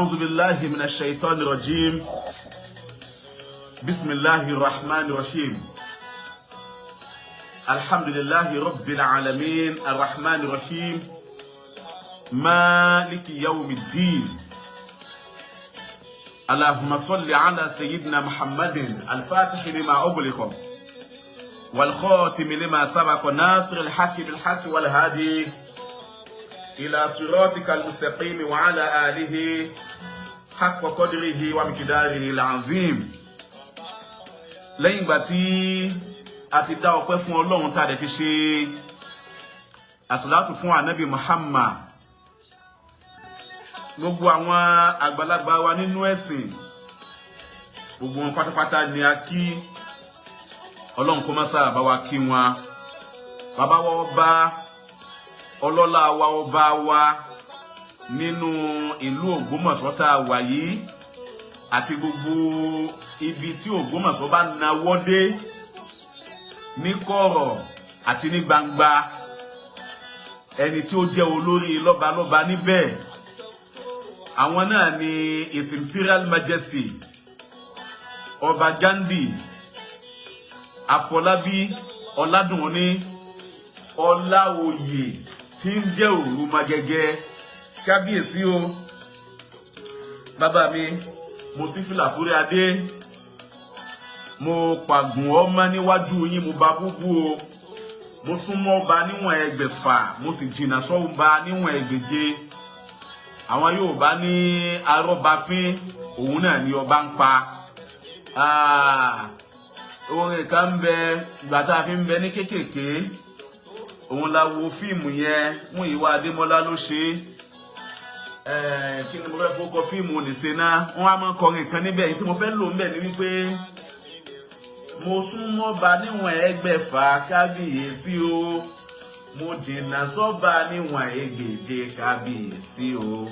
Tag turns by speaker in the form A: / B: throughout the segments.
A: أعوذ بالله من الشيطان الرجيم. بسم الله الرحمن الرحيم. الحمد لله رب العالمين الرحمن الرحيم مالك يوم الدين. اللهم صل على سيدنا محمد الفاتح لما أغلق والخاتم لما سبق ناصر الحق بالحق والهادي إلى صراطك المستقيم وعلى آله حق قدره ومقداره العظيم. Lẹ́yìn ìgbà tí a ti dá ọpẹ́ fún Ọlọ́run, tá a dẹ̀ ti ṣe àsàlátù fún Ànábì Muhammad, gbogbo àwọn àgbàlagbà wa nínú ẹ̀sìn, gbogbo wọn pátápátá ni a kí. Ọlọ́run kó má sáà bá wa kí wọn. Bàbá wa ọba ọlọ́lá wa, ọba wa nínú ìlú Ògbómọ̀ṣọ́ tá a wà yìí àti gbogbo ibi tí Ògbómọ̀ṣọ́ bá nawọ́ dé ní kọ̀rọ̀ àti ní gbangba, ẹni tí ó jẹ́ olórí lọ́balọ́ba níbẹ̀, àwọn náà ni His Imperial Majesty Ọba Ghandi Àfọlábí Ọládùnní Ọláoyè tí ń jẹ́ Òrùmagẹgẹ. Kábíyèsí o, bàbá mi, mo sí fìlà fúrí adé, mo pàgùn ọmọ níwájú yín, mo bá búbú o. Mo súnmọ́ ọba níwọ̀n 600, mo sì jìnnà sọ́ba níwọ̀n 600. Àwọn Yorùbá ní arọ́bafín òun náà ni ọba ń pa. Orin kan ń bẹ ìgbà tá a fi ń bẹ ní kékèké, òun la wo fíìmù yẹn. Múyìwá Adémọ́lá ló ṣe é. Kí ni mo fẹ́ fowó fíìmù nìṣe náà? Wọ́n á máa kọrin kan níbẹ̀ yìí tí mo fẹ́ lò ń bẹ̀ ní wípé mo súnmọ́ ba níwọ̀n 600, kábíyèsí o, mo jìnnà sọ́ba níwọ̀n 600, kábíyèsí o.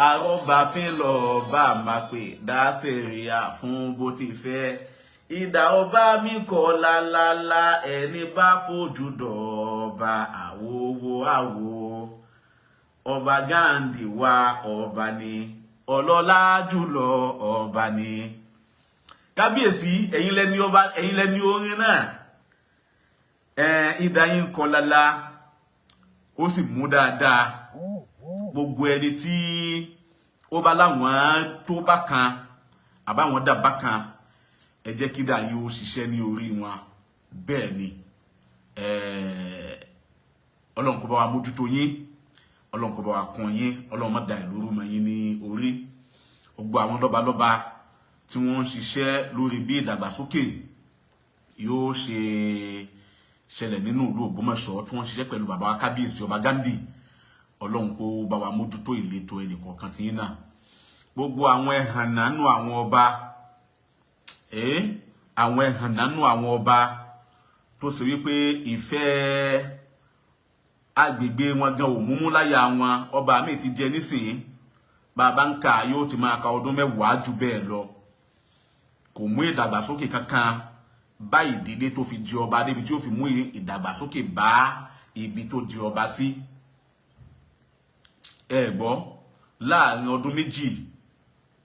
A: Arọ́bàfin lọ́ọ́ bá máa pè dá sẹ̀ríà fún bó ti fẹ́. Ìdá ọba mi kọ́ lálálá, ẹni bá fojú dọ̀ọ̀ba àwòwò àwò. Ọba Ghandi wa, ọba ni, ọlọ́lá jùlọ ọba ni. Kábíyèsí, ẹ̀yin lẹni ọba, ẹ̀yin lẹni orin náà. Ìdá yín kọ́ lálá, ó sì mú dáadáa. Gbogbo ẹni tí ó bá láwọn tó bá kan àbáwọn dà bá kan, ẹ jẹ́ kí dà yín ó ṣiṣẹ́ ní orí wọn. Bẹ́ẹ̀ ni, Ọlọ́run kó bá wa mójútó yín, Ọlọ́run kó bá wa kún yín, Ọlọ́run má da ìlú rú mọ́ yín ní orí. Gbogbo àwọn lọ́balọ́ba tí wọ́n ń ṣiṣẹ́ lórí bí ìdàgbàsókè yóò ṣe ṣẹlẹ̀ nínú ìlú Ògbómọ̀ṣọ́, tí wọ́n ń ṣiṣẹ́ pẹ̀lú bàbá wa kábíyèsí Ọba Ghandi, Ọlọ́run kó bá wa mójútó ìletò ẹnìkọ̀ọ̀kan tí yín náà. Gbogbo àwọn ẹ̀hànnánú àwọn ọba, àwọn ẹ̀hànnánú àwọn ọba tó ṣe wípé ìfẹ́ agbègbè wọn gan ò múmú láyà wọn. Ọba mi ti jẹ nísìnyí, bàbá ń kà yóò ti máa ka ọdún 10 jù bẹ́ẹ̀ lọ, kò mú ìdàgbàsókè kankan bá ìdílé tó fi di ọba débi tí ó fi mú ìdàgbàsókè bá ibi tó di ọba sí. Ẹ gbọ́, láàrin ọdún 2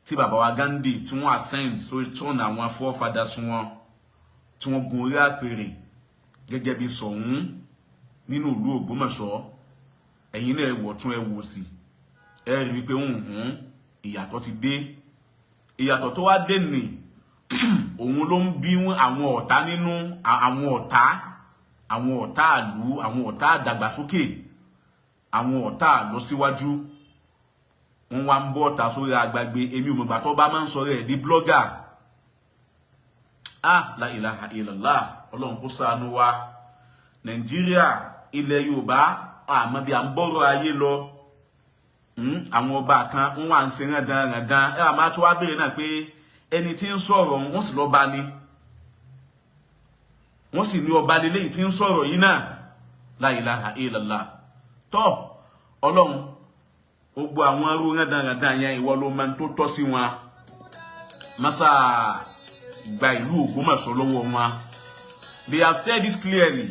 A: tí bàbá wa Ghandi tí wọ́n ascend sórí throne àwọn forefathers wọn, tí wọ́n gun orí àpèrè gẹ́gẹ́ bí Ṣọ̀ún nínú ìlú Ògbómọ̀ṣọ́, ẹ̀yin náà ẹ wọ̀ tún, ẹ wò sí, ẹ rí wípé ìyàtọ̀ ti dé. Ìyàtọ̀ tó wá dé nì, òun ló ń bí àwọn ọ̀tá nínú, àwọn ọ̀tá, àwọn ọ̀tá àlú, àwọn ọ̀tá àdàgbàsókè, àwọn ọ̀tá àlọsíwájú. Wọ́n wá ń bọ́ ọ̀tá sórí agbágbé. Èmi ò mọ̀gbà tó bá máa ń sọ rẹ̀ di blogger. Ah, la ilaha illallah. Ọlọ́run kó ṣàánú wa. Nàìjíríà, ilẹ̀ Yorùbá, àmọ́ bí à ń bọ́rọ̀ ayé lọ. Àwọn ọba kan ń wà ń ṣe rándan rándan. Ẹ wà máa tó wá béèrè náà pé ẹni tí ń sọ̀rọ̀, wọ́n sì lọ́ba ni, wọ́n sì ní ọba lélẹ́yìí tí ń sọ̀rọ̀ yìí náà. La ilaha illallah. Tọ́ Ọlọ́run, gbogbo àwọn arú rándan rándan yẹn, ìwọ ló máa ń tó tọ́ sí wọn. Masa gba ìlú Ògbómọ̀ṣọ́ lọ́wọ́ wọn. They have said it clearly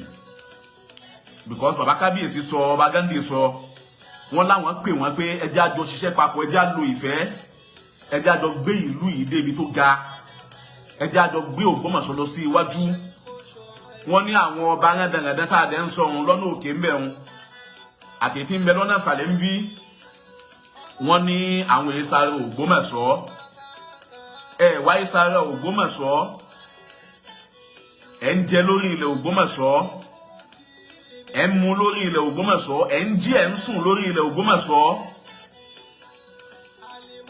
A: because baba kábíyèsí sọ, ọba Ghandi sọ. Wọ́n láwọn pè wọ́n pé ẹ jẹ́ á jọ ṣiṣẹ́ papọ̀, ẹ jẹ́ á lo ìfẹ́, ẹ jẹ́ á jọ gbé ìlú yìí débi tó ga, ẹ jẹ́ á jọ gbé Ògbómọ̀ṣọ́ lọ sí iwájú. Wọ́n ní àwọn ọba rándanràndan tá a dẹ̀ ń sọ òun lọ́nà òkè ń bẹ̀ òun àti tí ń bẹ lọ́nà ìsàlẹ̀ ń bí, wọ́n ní àwọn èsàrà Ògbómọ̀ṣọ́ ẹ wáyé sára Ògbómọ̀ṣọ́, ẹ ń jẹ lórí ilẹ̀ Ògbómọ̀ṣọ́, ẹ ń mu lórí ilẹ̀ Ògbómọ̀ṣọ́, ẹ ń jí, ẹ ń sùn lórí ilẹ̀ Ògbómọ̀ṣọ́.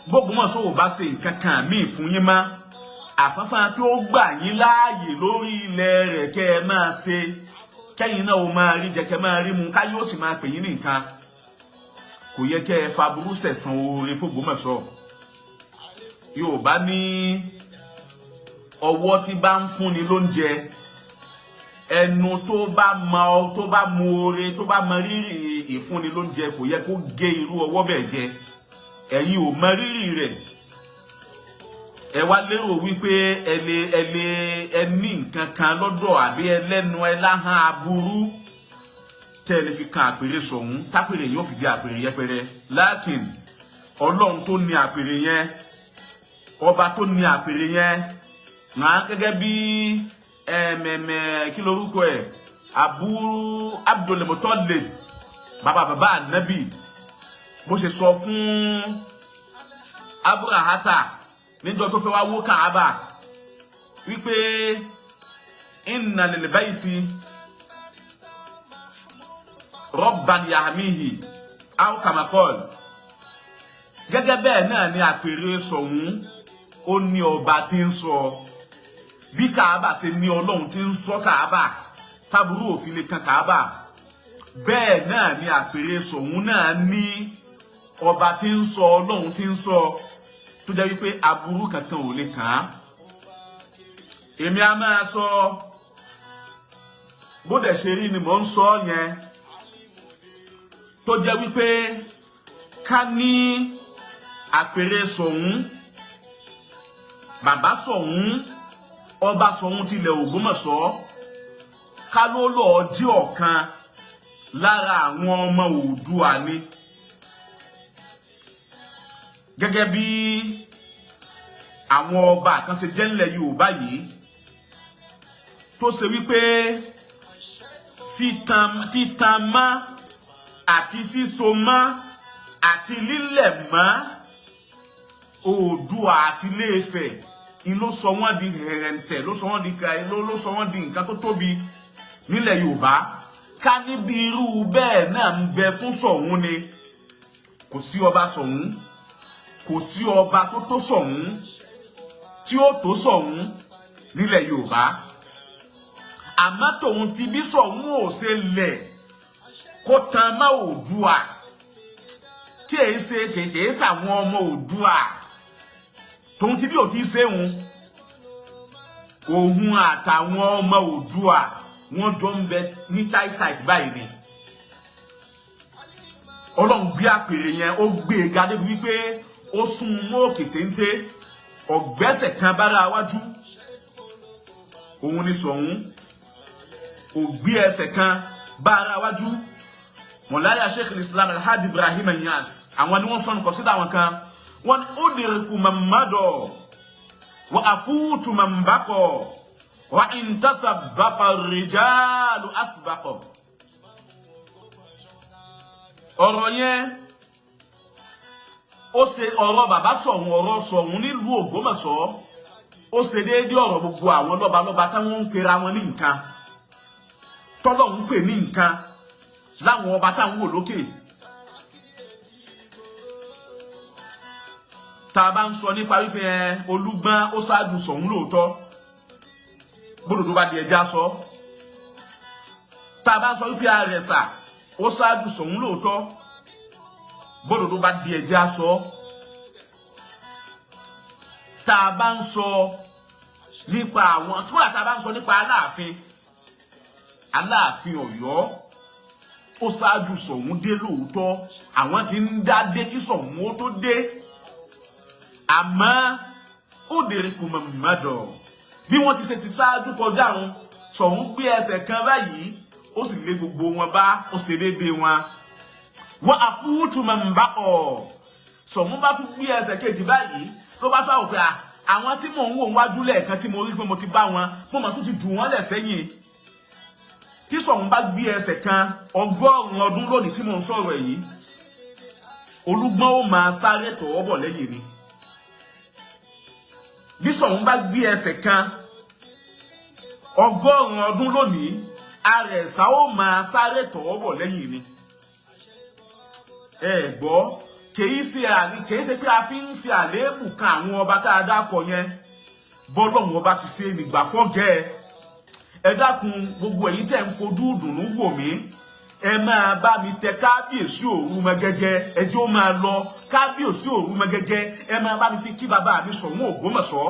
A: B'Ògbómọ̀ṣọ́ ò bá ṣe nǹkan kan míì fún yín mọ́, àsánsán pé ó gbà yín láàyè lórí ilẹ̀ rẹ̀ kẹ́ ẹ máa ṣe, kẹ́yìn náà ó máa rí jẹ, kẹ́ máa rí mu, ká yóò sì máa pè yín ní nǹkan. Kò yẹ kẹ́ ẹ faburú sẹ̀san oore f'Ògbómọ̀ṣọ́. Yorùbá ní ọwọ́ tí bá ń fúnni lóúnjẹ, ẹnu tó bá mọ, tó bá mu oore, tó bá mọ rírì ìfúnni lóúnjẹ, kò yẹ kó gé irú ọwọ́ bẹ́ẹ̀ jẹ. Ẹ̀yin ò mọ rírì rẹ̀, ẹ wá lérò wípé ẹ lè ẹ ní nǹkan kan lọ́dọ̀ àbí ẹlẹ́nu ẹ láhán aburú tẹ́ ẹ lè fi kan àpèrè sọ̀hún, tápèrè yóò fi di àpèrè yẹpẹrẹ. Lákìn Ọlọ́run tó ní àpèrè yẹn, ọba tó ní àpèrè yẹn náà, gẹ́gẹ́ bí ẹ̀mẹ̀mẹ̀, kí lorúkọ ẹ̀, Abu Abdul Muttalib, bàbá bàbá ànábì, bó ṣe sọ fún Abrahata níjọ́ tó fẹ́ wá wó Káàbà wípé inna lil bayti rabban yahmihi aw kama qala. Gẹ́gẹ́ bẹ́ẹ̀ náà ni àpèrè sọ̀hún, ó ní ọba tí ń sọ. Bí Káàbà ṣe ní Ọlọ́run tí ń sọ Káàbà, táburú òfin lè kan Káàbà, bẹ́ẹ̀ náà ni àpèrè sọ̀hún náà ní ọba tí ń sọ, Ọlọ́run tí ń sọ, tó jẹ́ wípé aburú kankan ò lè kàn án. Èmi a máa sọ, bó dẹ̀ ṣe rí ni mò ń sọ yẹn, tó jẹ́ wípé ká ní àpèrè sọ̀hún, bàbá sọ̀hún, ọba sọ̀hún tilẹ̀ Ògbómọ̀ṣọ́, ká ló lọ́ọ́ jí ọ̀kan lára àwọn ọmọ Oòduà ni, gẹ́gẹ́ bí àwọn ọba kan ṣe jẹ́ nílẹ̀ Yorùbá yìí, tó ṣe wípé títan mọ́ àti síso mọ́ àti lílẹ̀ mọ́ Oòduà àti Ilé-Ifẹ̀ ni ló sọ wọ́n di hẹ̀rẹ̀ǹtẹ̀, ló sọ wọ́n di nǹkan tó tóbi nílẹ̀ Yorùbá. Ká níbi irú bẹ́ẹ̀ náà ń bẹ fún Ṣọ̀ún ni, kò sí ọba Ṣọ̀ún, kò sí ọba tó tó Ṣọ̀ún, tí ó tó Ṣọ̀ún nílẹ̀ Yorùbá. Àmọ́ tòun ti bí Ṣọ̀ún ò ṣe lẹ̀ kó tan mọ́ Oòduà, kí èyí ṣe kèké sàwọn ọmọ Oòduà, tòun ti bí ò ti ṣéun, òun àtàwọn ọmọ Oòduà wọ́n jọ ń bẹ ní tight tight báyìí ni. Ọlọ́run gbé àpèrè yẹn, ó gbé e ga débi wípé ó sún mọ́ òkè téńté, ọ̀gbẹ́sẹ̀ kan bára wájú. Òun ni Ṣọ̀ún ògbé ẹsẹ̀ kan bára wájú. Mọ̀láyà Sheikh Islam Alhaji Ibrahim Niass, àwọn ni wọ́n sọnù kọ sídà àwọn kan, wọ́n ní udriku man mada wa afutu man baqa wa intasabbaqa rijalu asbaqa. Ọ̀rọ̀ yẹn, ó ṣe ọ̀rọ̀ bàbá Ṣọ̀ún, ọ̀rọ̀ Ṣọ̀ún nílùú Ògbómọ̀ṣọ́, ó ṣe déédéé ọ̀rọ̀ gbogbo àwọn lọ́balọ́ba táwọn ń pera wọn ní nǹkan, tọ́lọ́hún pè ní nǹkan, láwọn ọba táwọn wò lókè. Tá a bá ń sọ nípa wípé ẹ Olúgbọ́n ó ṣáájú Ṣọ̀ún lóòótọ́, bódòdó bá di ẹja sọ. Tá a bá ń sọ wípé Àrẹ̀sà ó ṣáájú Ṣọ̀ún lóòótọ́, bódòdó bá di ẹja sọ. Tá a bá ń sọ nípa àwọn kódà, tá a bá ń sọ nípa Aláàfin, Aláàfin Ọ̀yọ́ ó ṣáájú Ṣọ̀ún dé lóòótọ́, àwọn tí ń dá dé kí Ṣọ̀ún ó tó dé. Àmọ́ ó dèrè kò mọ̀ mọ́dọ̀ bí wọ́n ti ṣe ti ṣáájú kọjá wọn, Ṣọ̀ún gbé ẹsẹ̀ kan báyìí, ó sì lé gbogbo wọn bá, ó ṣe déédéé wọn. Wọ́n àfúrútù mọ̀ ń bá ọ̀. Ṣọ̀ún bá tún gbé ẹsẹ̀ kejì báyìí, ló bá tún àwòpẹ́ àwọn tí mò ń wò wájú lẹ́ẹ̀kan tí mo rí pé mo ti bá wọn, mo mà tún ti jù wọ́n lẹ̀ sẹ́yìn. Tí Ṣọ̀ún bá gbé ẹsẹ̀ kan, 100 ọdún lónìí tí mò ń sọ̀rọ̀ yìí, Olúgbọ́n ó máa sáré tọ̀wọ́ bọ̀ lẹ́yìn ni. Bí Ṣọ̀ún bá gbé ẹsẹ̀ kan, 100 ọdún lónìí, Àrẹ̀sà ó máa sáré tọ̀wọ́ bọ̀ lẹ́yìn ni. Ẹ gbọ́, kìí ṣe àní, kìí ṣe pé a fi ń fi àléébù kan àwọn ọba tá a dákọ yẹn. Bọ́lọ́hún ọba ti ṣe nígbà fọ́gẹ́. Ẹ dákun, gbogbo ẹ̀yin tẹ́ ń fojú ìdùnnú wò mí, ẹ máa bá mi tẹ kábíyèsí Òrùmọgẹ́gẹ́, ẹ jẹ́ ó máa lọ. Kábíyèsí Òrùmọgẹ́gẹ́, ẹ máa bá mi fi kí bàbá mi Ṣọ̀ún Ògbómọ̀ṣọ́,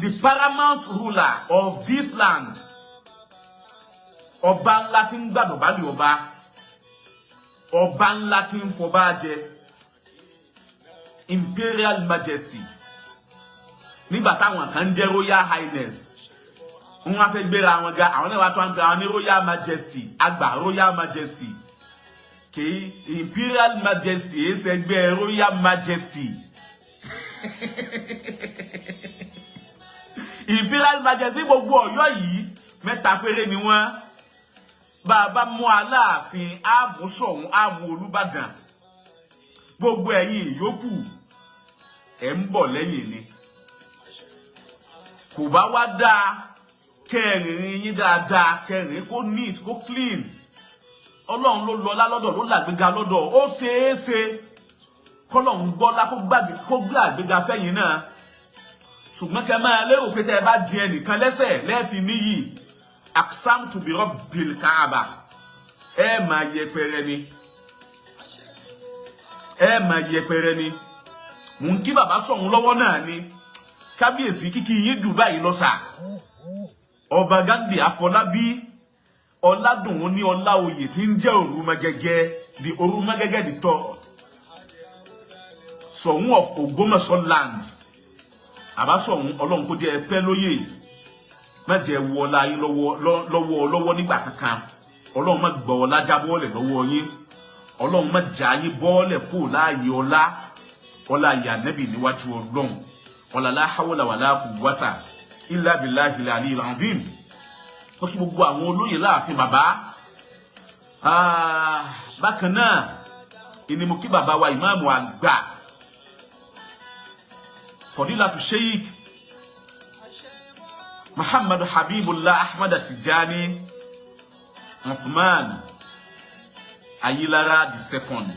A: the paramount ruler of this land, ọba ńlá tí ń gbàdọ̀bálẹ̀ ọba, ọba ńlá tí ń fọba jẹ, imperial majesty. Nígbà táwọn kan ń jẹ́ royal highness, wọn á fẹ́ gbéra wọn ga, àwọn náà wá tó ń gbéra wọn ní royal majesty. Àgbà royal majesty kìí, imperial majesty ẹsẹ̀gbẹ́ royal majesty. Imperial majesty gbogbo Ọ̀yọ́ yìí, mẹ́ta péré ni wọ́n. Bá a bá mú Aláàfin, á mú Ṣọ̀ún, á mú Olúbàdàn. Gbogbo ẹ̀yin ìyókù, ẹ̀ ń bọ̀ lẹ́yìn ni. Kò bá wá dáa kẹrin yín dáadáa, kẹrin kó neat, kó clean. Ọlọ́run ló lọ́lá lọ́dọ̀, ló làgbéga lọ́dọ̀. Ó ṣeé ṣe kọ́lọ́run gbọ́lá kó gbé àgbéga fẹ́yìn náà, ṣùgbọ́n kẹ máa lérò pé tẹ́ ẹ bá jẹ ẹnìkan lẹ́sẹ̀ lẹ́ẹ̀fi níyì, aksam to be rabbil kaaba, ẹ máa yẹpẹrẹ ni, ẹ máa yẹpẹrẹ ni. Mò ń kí bàbá Ṣọ̀ún lọ́wọ́ náà ni. Kábíyèsí, kíkí yín jù báyìí lọ sà. Ọba Ghandi Afọlábí Ọládùn ní Ọláoyè tí ń jẹ́ Òrùmọgẹ́gẹ́, the Òrùmọgẹ́gẹ́ the third, Ṣọ̀ún of Ògbómọ̀ṣọ́ land. Àbá Ṣọ̀ún, Ọlọ́run kó jẹ́ ẹ pẹ́ lóyè, má jẹ́ wọ ọlá yín lọ́wọ́ lọ́wọ́ lọ́wọ́ nígbà kankan. Ọlọ́run má gbọ́ ọlá jábọ́ọ̀lẹ̀ lọ́wọ́ yín. Ọlọ́run má já yín bọ́ọ̀lẹ̀ kó láàyè ọlá, ọlá ìyá nẹ́bì níwájú Ọlọ́run. Ọlá la hawla wala quwwata illa billahi al-aliyyil azim. Ó kí gbogbo àwọn olóyè láàfin bàbá. Bákan náà ìní mo kí bàbá wa ìmáàmù àgbà, Fadilatu Sheikh Muhammadu Habibullah Ahmad Tijani Uthman Ayilara the second.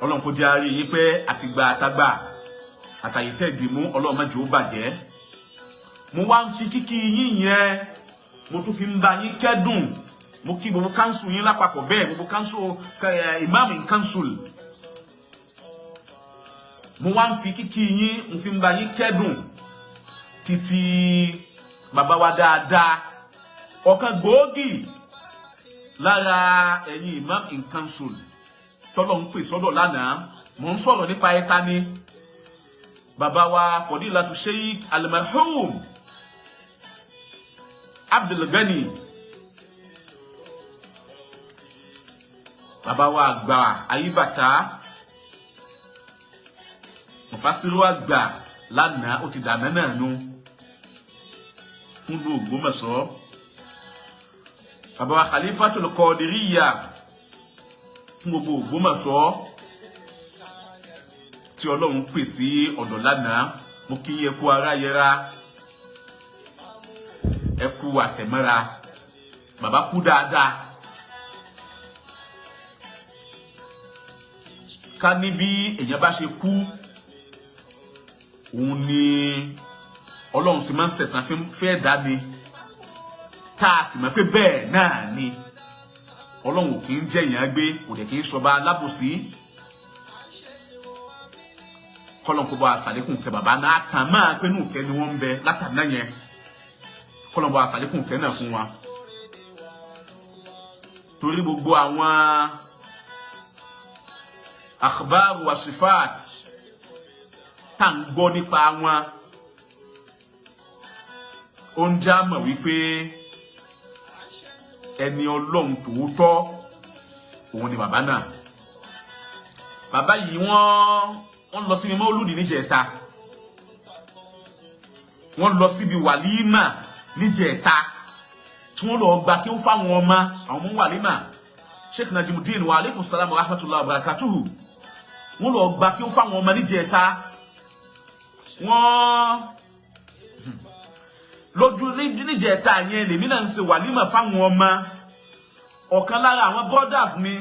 A: Ọlọ́run kò jẹ́ àárí yín pé àtìgbà àtàgbà àtàyètẹ́ ìdìmú, Ọlọ́run má jẹ́ ó bàjẹ́. Mo wá ń fi kíkí yín yẹn, mo tún fi ń bá yín kẹ́dùn. Mo kí gbogbo council yín lápapọ̀ bẹ́ẹ̀, gbogbo council, imam in council. Mo wá ń fi kíkí yín, mo fi ń bá yín kẹ́dùn títí bàbá wa dáadáa, ọ̀kan gbòógì lára ẹ̀yin imam in council tọ́lọ̀ ń pè sọ́dọ̀ lánàá. Mò ń sọ̀rọ̀ nípa ẹ̀ta ni bàbá wa Fadilatu Sheikh Al-Marhum Abdulgani, bàbá wa àgbà Ayíbàtà, mufasiru àgbà lánàá, ó ti dàná náà nu fún Ògbómọ̀ṣọ́. Bàbá wa Khalifatul Qadiriyya fún gbogbo Ògbómọ̀ṣọ́ tí Ọlọ́run pè sí ọ̀dọ̀ lánàá, mo kí yín, ẹ kú ara yẹra, ẹ kú àtẹ̀mọ́ra. Bàbá kú dáadáa. Ká ní bí èèyàn bá ṣe kú, òun ni Ọlọ́run sì máa ń sẹ̀sán fẹ́ dá ni, tá a sì mọ̀ pé bẹ́ẹ̀ náà ni. Ọlọ́run ò kì í jẹ́ èèyàn gbé, kò dẹ̀ kì í ṣọba alábòsí. Kọ́lọ́n kó bá aṣàlékún kẹ bàbá náà tàn máa pé nù kẹ́ ni wọ́n ń bẹ látàná yẹn. Kọ́lọ́n bá aṣàlékún kẹ́ náà fún wa, torí gbogbo àwọn akhbar wa sifat tá ń gbọ́ nípa wọn, ó ń já mọ̀ wípé ẹni Ọlọ́run tòótọ́. Òun ni bàbá náà. Bàbá yìí, wọ́n lọ síbi mọ́lúdì níjẹ̀ta, wọ́n lọ síbi wàlímà níjẹ̀ta tí wọ́n lọ gba kí ó fáwọn ọmọ àwọn ọmọ wàlímà. Sheikh Najimudeen, wa aleykum salam wa rahmatulah wa barakatuhu. Wọ́n lọ gba kí ó fáwọn ọmọ níjẹ̀ta. Wọ́n lójú níjẹ̀ta yẹn, lèmi náà ń ṣe wàlímà fáwọn ọmọ. Ọ̀kan lára àwọn brothers mi,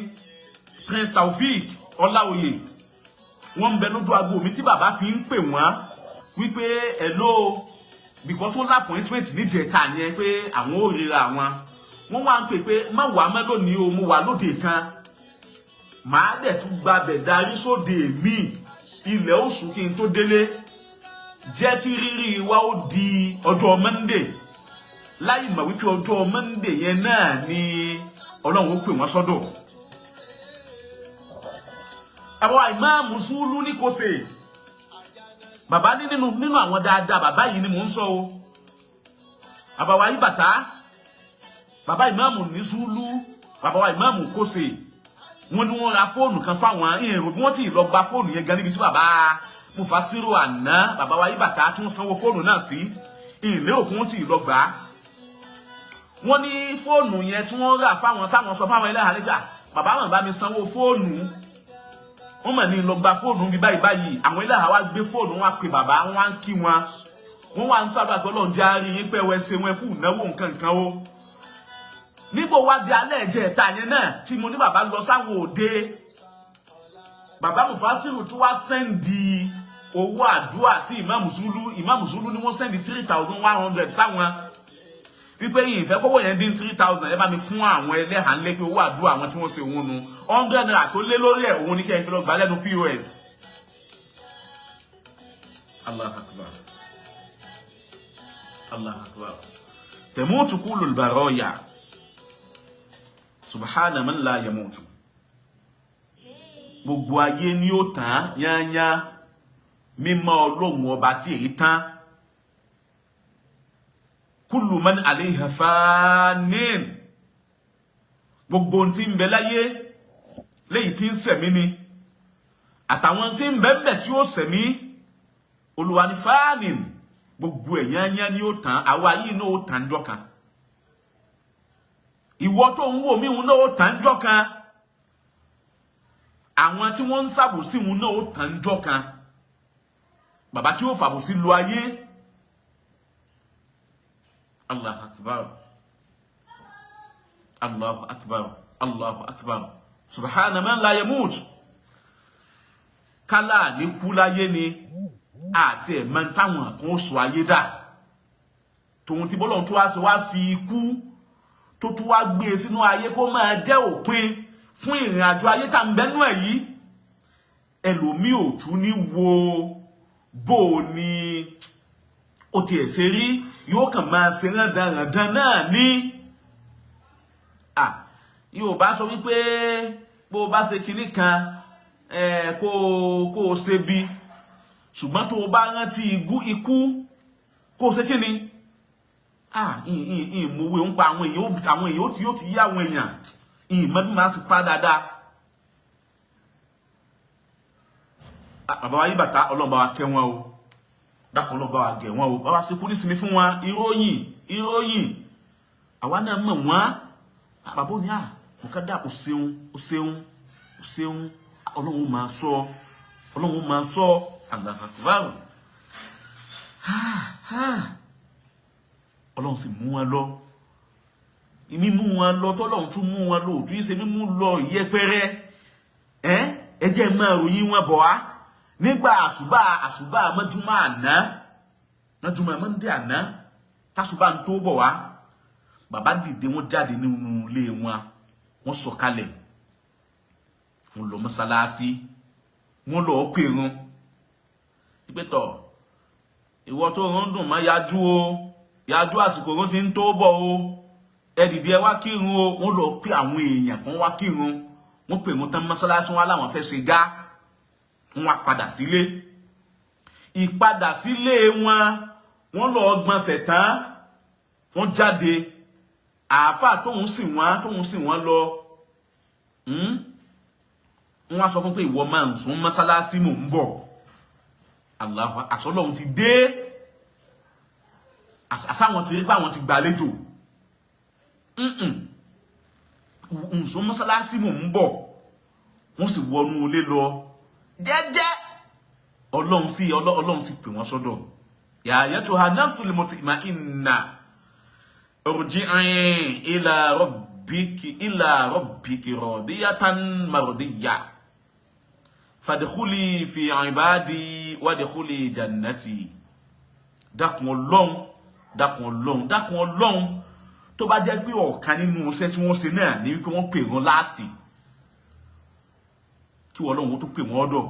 A: Prince Taofik Ọláoyè, wọ́n ń bẹ lójú agbo mi tí bàbá fi ń pè wọ́n wípé hello, because wọ́n lá appointment níjẹ̀ta yẹn pé àwọn ò ríra àwọn. Wọ́n wá ń pè pé má wàá mọ́ lónìí o, mo wà lóde kan, màá dẹ̀ tún gbabẹ̀ darí sóde mi, ilẹ̀ oṣù kí n tó délé, jẹ́ kí rírí wa ó di ọjọ́ Monday. Láì mọ̀ wípé ọjọ́ Monday yẹn náà ni Ọlọ́run ó pè wọ́n sọ́dọ̀. Àwọn ìmáàmù Sùúlù ní kò sè bàbá ní nínú àwọn dáadáa bàbá yìí ni mò ń sọ o. Bàbá wa yí bàtà, bàbá ìmáàmù ní Sùúlù, bàbá wa ìmáàmù kò sè, wọ́n ní wọ́n ra fóònù kan fáwọn èrò bí wọ́n ti lọ gba fóònù yẹn gan níbi tí bàbá Mufasiru àná, bàbá wa yí bàtà, tí wọ́n sanwó fóònù náà sí ìlé òkun, wọ́n ti lọ gbà á. Wọ́n ní fóònù yẹn tí wọ́n rà fáwọn, táwọn sọ fáwọn ẹlẹ́hàá nígbà bàbá wọn bá mi sanwó fóònù, wọ́n mọ̀ ní lọ gba fóònù bí báyìí báyìí. Àwọn ẹlẹ́hàá wá gbé fóònù, wọn pe bàbá, wọn wá ń kí wọn, wọ́n wá ń sábà pé Ọlọ́run jẹ́ àárín yín pẹ́ wẹ́ ṣe wọn kú náwó nǹkan nǹkan o. Nígbò wá di alẹ́ ẹ̀jẹ̀ ẹ̀ta yẹn náà tí mo ní bàbá lọ sáwọn òde, bàbá Mufasiru tí wá send owó àdúrà sí Ìmáàmù Zulu. Ìmáàmù Zulu ni wọ́n send 3,100 sáwọn wípé yìí ìfẹ́ kówó yẹn dín 3,000, ẹ bá mi fún àwọn ẹlẹ́hàá ńlẹ́ pé owó àdúrà àwọn tí wọ́n ṣe òun nu, ₦100 tó lé lórí ẹ̀, òun ní kẹ́ ẹ fi lọ gbà lẹ́nu POS. Allah akbar, Allah akbar. Tamutu kullul baraya, subhana man la yamutu. Gbogbo ayé ni ó tán yányá, mímọ́ Ọlọ́run ọba tí èyí tán. Kullu man alayha fanin. Gbogbo ohun tí ń bẹ láyé léyìí tí ń sẹ̀mí ni àtàwọn tí ń bẹ ń bẹ tí ó sẹ̀mí, Olúwa ní fanin, gbogbo ẹ̀ yányá ni ó tán. Àwa yìí náà ó tán jọ kan. Ìwọ tó ń wò mí náà ó tán jọ kan. Àwọn tí wọ́n ń ṣàbòsí wọn náà ó tán jọ kan. Bàbá tí ó fàbòsí lu ayé. Allahu akbar, Allahu akbar, Allahu akbar. Subhana man la yamut. Kálá ní kú láyé ni àti ẹ̀mọ́ táwọn kan ó sọ ayé dà tòun ti bọ́lọ̀ tó wá sí wá fi ikú tó tún wá gbé e sínú ayé kó máa jẹ́ òpin fún ìrìn àjò ayé tá ń bẹ́nu ẹ̀ yìí. Ẹlòmíì ò tún ní wo bó o ní ó tiẹ̀ ṣe rí, yóò kàn máa ṣe rándanràndan náà ní. Yorùbá sọ wípé bó o bá ṣe kinní kan, kó o ṣe bí, ṣùgbọ́n tó o bá rántí ikú, kó o ṣe kíni. Ìmọ̀wé ń pa àwọn èèyàn, àwọn èèyàn ó ti yí àwọn èèyàn ìmọ̀ bí màá sì pa dáadáa. Bàbá wa yí bàtà, Ọlọ́run bá wa kẹ́ wọn o, dákun, Ọlọ́run bá wa gẹ̀ wọn o, bàbá ṣe kú nísìnyí fún wọn. Ìròyìn ìròyìn, àwa náà mọ̀ wọ́n. Bàbá ò ní à nǹkan dà, o ṣeun, o ṣeun, o ṣeun. Ọlọ́run máa sọ, Ọlọ́run máa sọ. Allahu Akbar. Ọlọ́run sì mú wọn lọ. Mímú wọn lọ tọ́lọ́run tún mú wọn lọ, òtún ṣe mímú lọ ìyẹpẹrẹ. Ẹ ẹ jẹ́ máa ròyìn wọn bọ̀ wá nígbà àṣùbà, àṣùbà mọ́júmọ́ àná, mọ́júmọ́ mọ́ndé àná, tàṣùbà ń tó bọ̀ wá. Bàbá dìde, wọ́n jáde nínú ilé wọn, wọ́n sọ̀kalẹ̀, wọ́n lọ mọ́sálásí, wọ́n lọ pèrun ìpẹ́tọ̀. Ìwọ tó ń dùn mọ́ yájú o, yájú, àsìkò oorun ti ń tó bọ̀ o, ẹ dìde, ẹ wá kírun o. Wọ́n lọ pé àwọn èèyàn kan wá kírun. Wọ́n pè wọ́n tán mọ́sálásí, wọn láwọn fẹ́ ṣe gá, wọ́n wá padà sílé. Ìpadà sílé wọn, wọ́n lọ gbọ̀nsẹ̀ tán, wọ́n jáde. Àáfàá tóun sì wọ́n lọ. Wọ́n wá sọ fún pé ìwọ máa ń sún mọ́sálásí, mò ń bọ̀. Allahu, àsọlọ́hun ti dé. Àsáwọn ti rí pé àwọn ti gbàlejò. Nsún mọ́sálásí, mò ń bọ̀. Wọ́n sì wọnú ilé lọ jẹ́jẹ́. Ọlọ́run sì pè wọ́n sọ́dọ̀. Ya ayyatuha nafsul mutma'inna irji'i ila rabbiki radiyatan mardiyya fadkhuli fi ibadi wadkhuli jannati. Dákun Ọlọ́run, dákun Ọlọ́run, dákun Ọlọ́run. Tó bá jẹ́ pé ọ̀kan nínú iṣẹ́ tí wọ́n ṣe náà ní wípé wọ́n pè wọ́n last, kí wọ́n Ọlọ́run tó pè wọ́n ọ̀dọ̀,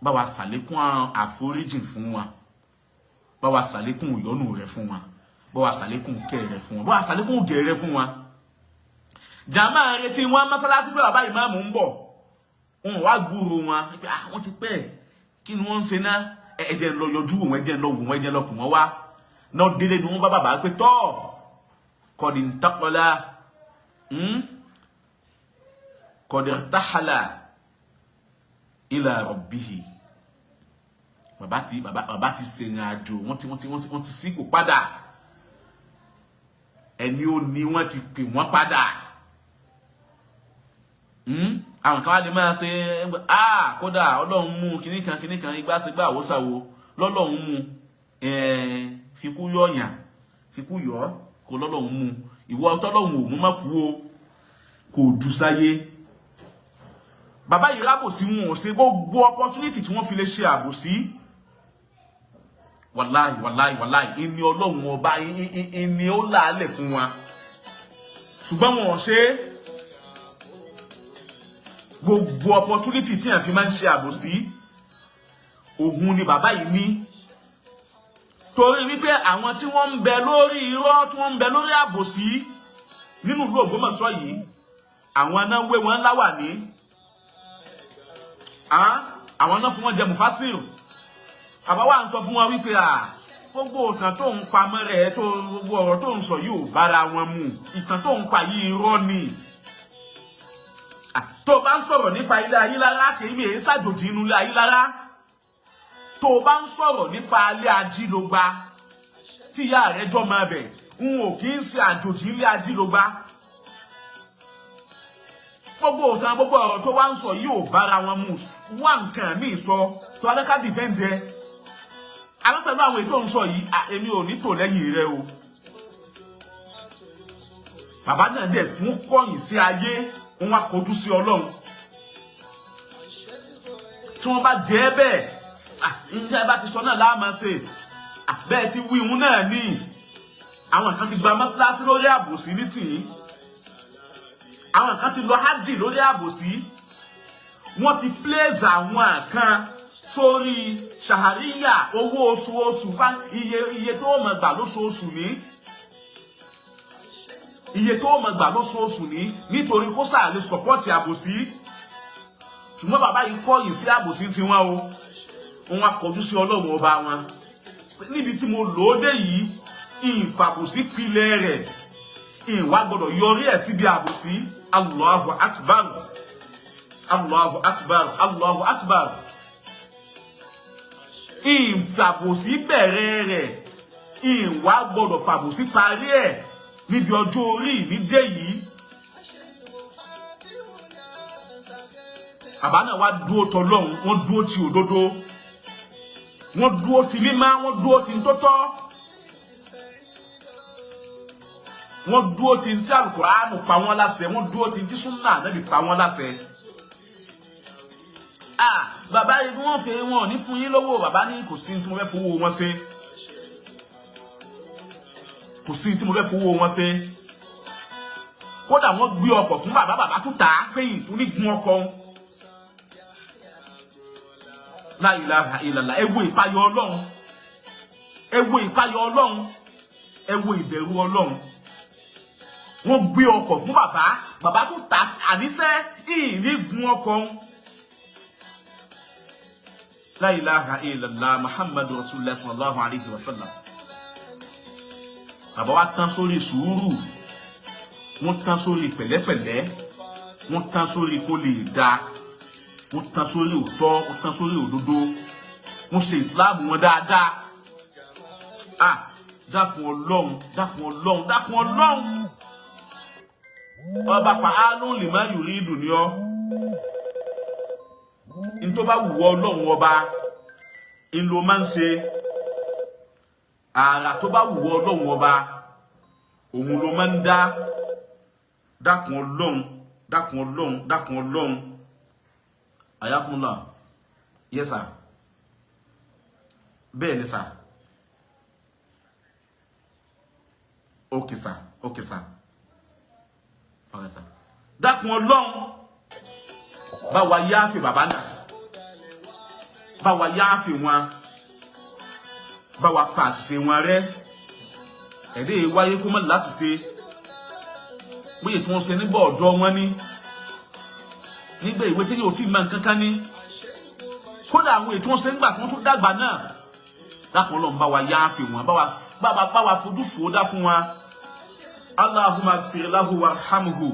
A: bá wa ṣàlékún àforíjìn fún wa, bá wa ṣàlékún ìyọ́nú rẹ̀ fún wa, bá wa ṣàlékún kẹ́ rẹ̀ fún wa, bá wa ṣàlékún gẹ̀ rẹ̀ fún wa. Jàmáà retí wọn mọ́sálásí pé bàbá ìmáàmù ń bọ̀. Wọn wá gbúrò wọn pé wọ́n ti pẹ́, kí ni wọ́n ń ṣe náà? Ẹ jẹ́ ń lọ yọjú wọn, ẹ jẹ́ ń lọ wò wọn, ẹ jẹ́ ń lọ kù wọ́n wá náà. Délé ni wọ́n bá bàbá pé tọ́ kọ́ni ntaqala, qad irtahala ila rabbihi. Bàbá ti ṣèrìn àjò, wọ́n ti sípò padà. Ẹni ó ní wọ́n ti pè wọ́n padà. Àwọn kan wá lè máa ṣe, kódà Ọlọ́run mú kinní kan kinní kan, igbá sígbà àwòsàwò lọ́lọ́run mú. Fikú yọ̀yàn, fikú yọ̀ kó lọ́lọ́run mú. Ìwọ tọ́lọ́run ò mú, má kú o, kò dù sáyé. Bàbá yìí rábòsí, wọn ò ṣe gbogbo opportunity tí wọ́n fi lè ṣe àbòsí. Wàláì, wàláì, wàláì, ìní Ọlọ́run ọba ìní ó làálẹ̀ fún wa, ṣùgbọ́n wọn ò ṣe é. Gbogbo opportunity tí yẹn fi máa ń ṣe àbòsí, òun ni bàbá yìí ní, torí wípé àwọn tí wọ́n ń bẹ lórí irọ́, tí wọ́n ń bẹ lórí àbòsí nínú ìlú Ògbómọ̀ṣọ́ yìí, àwọn náà wé wọn láwà ní, àwọn náà fún wọn jẹ mufasiru. Àbá wa ń sọ fún wọn wípé gbogbo ìtàn tó ń pamọ́ rẹ̀ tó, gbogbo ọ̀rọ̀ tó ń sọ yìí ò bára wọn mu. Ìtàn tó ń pa yìí, irọ́ ni. Tó o bá ń sọ̀rọ̀ nípa ilé Ayílára, kì í mi èyí ṣàjòjì inú ilé Ayílára. Tó o bá ń sọ̀rọ̀ nípa ilé Ajílógba tí ìyá rẹ̀ jọ máa bẹ̀, n ò kì í ṣe àjòjì ilé Ajílógba. Gbogbo òtàn, gbogbo ọ̀rọ̀ tó wá ń sọ yìí ò bára wọn mu. Wá nǹkan míì sọ tó wá ká defend ẹ. Àmọ́ pẹ̀lú àwọn ètò ń sọ yìí, èmi ò ní tò lẹ́yìn rẹ o. Bàbá náà dẹ̀ fún kọ̀yìn sí ayé, wọn wá kọjú sí Ọlọ́run. Tí wọ́n bá jẹ́ bẹ́ẹ̀, ǹjẹ́ bá ti sọ náà láàmú ṣe bẹ́ẹ̀ ti wí ìhun náà ní. Àwọn kan ti gba mọ́ṣáláṣí lórí àbòsí nísìnyí, àwọn kan ti lọ hajj lórí àbòsí. Wọ́n ti place àwọn kan sórí ṣàríyà, owó oṣooṣù bá iye tó mọ̀ gbà lóṣooṣù ní, iye tó mọ̀ gbà lóṣooṣù ní, nítorí kó sáà lè support àbòsí. Ṣùgbọ́n bàbá yìí kọ̀yìn sí àbòsí tiwọn o. Wọn á kọjú sí Ọlọ́run ọba wọn. Níbi tí mo lò ó dé yìí, ìfàbòsí pilẹ̀ rẹ̀, ìwà gbọ́dọ̀ yọrí ẹ̀ síbi àbòsí. Allahu akbar, Allahu akbar, Allahu akbar. Ìfàbòsí bẹ̀rẹ̀ rẹ̀, ìwà gbọ́dọ̀ fàbòsí parí ẹ̀ níbi ọjọ́ orí mi dé yìí. Bàbá náà wá dúró tọlọ́hun, wọ́n dúró ti òdodo, wọ́n dúró ti mímá, wọ́n dúró ti ntótọ́, wọ́n dúró ti ntí Alukuraanu pa wọ́n láṣẹ, wọ́n dúró ti ntí súnà Ànábì pa wọ́n láṣẹ. Bàbá yìí, wọ́n fi wọn ò ní fún yín lówó. Bàbá ní kò sí tí mo fẹ́ fowó wọn ṣe, kò sí tí mo fẹ́ fowó wọn ṣe. Kódà wọ́n gbé ọkọ̀ fún bàbá, bàbá tún tà á péyìn tún ní gun ọkọ̀. La ilaha illallah. Ẹ wo ìpayọ Ọlọ́run, ẹ wo ìpayọ Ọlọ́run, ẹ wo ìbẹ̀rù Ọlọ́run. Wọ́n gbé ọkọ̀ fún bàbá, bàbá tún tà, àníṣe ìní gun ọkọ̀. La ilaha illallah Muhammadu rasulullah sallallahu alayhi wa sallam. Bàbá wa tán sórí sùúrù, wọ́n tán sórí pẹ̀lẹ́pẹ̀lẹ́, wọ́n tán sórí kó lè dáa. Wọ́n tán sórí òótọ́, wọ́n tán sórí òdodo, wọ́n ṣe Islam wọn dáadáa. Ah, dákun Ọlọ́run, dákun Ọlọ́run, dákun Ọlọ́run, ọba fàánù lima yuridu ni ọ́. Ntọ́ bá wù ọ́ Ọlọ́run ọba ńlọ máa ń ṣe àrà tó bá wù ọ́ Ọlọ́run ọba, òun ló máa ń dá. Dákun Ọlọ́run, dákun Ọlọ́run, dákun Ọlọ́run. Ayakunla, yes sir, bẹ́ẹ̀ ni sir. Okay sir, okay sir, okay sir. Dákun Ọlọ́run, bá wa yááfì bàbá náà, bá wa yááfì wọn, bá wa pa àṣìṣe wọn rẹ́. Ẹ̀dẹ́ wáyé kó mọ̀ láṣìṣe, bóyá tí wọ́n ṣe nígbà ọ̀dọ́ wọn ní, nígbà ìwé tí yóò tí ì máa nǹkan kan ní, kódà àwọn èyí tí wọ́n ṣe nígbà tí wọ́n tún dàgbà náà. Dákun Ọlọ́run, bá wa yááfì wọn, bá wa fojú fò dá fún wa. Allahumma ighfir lahu warhamhu,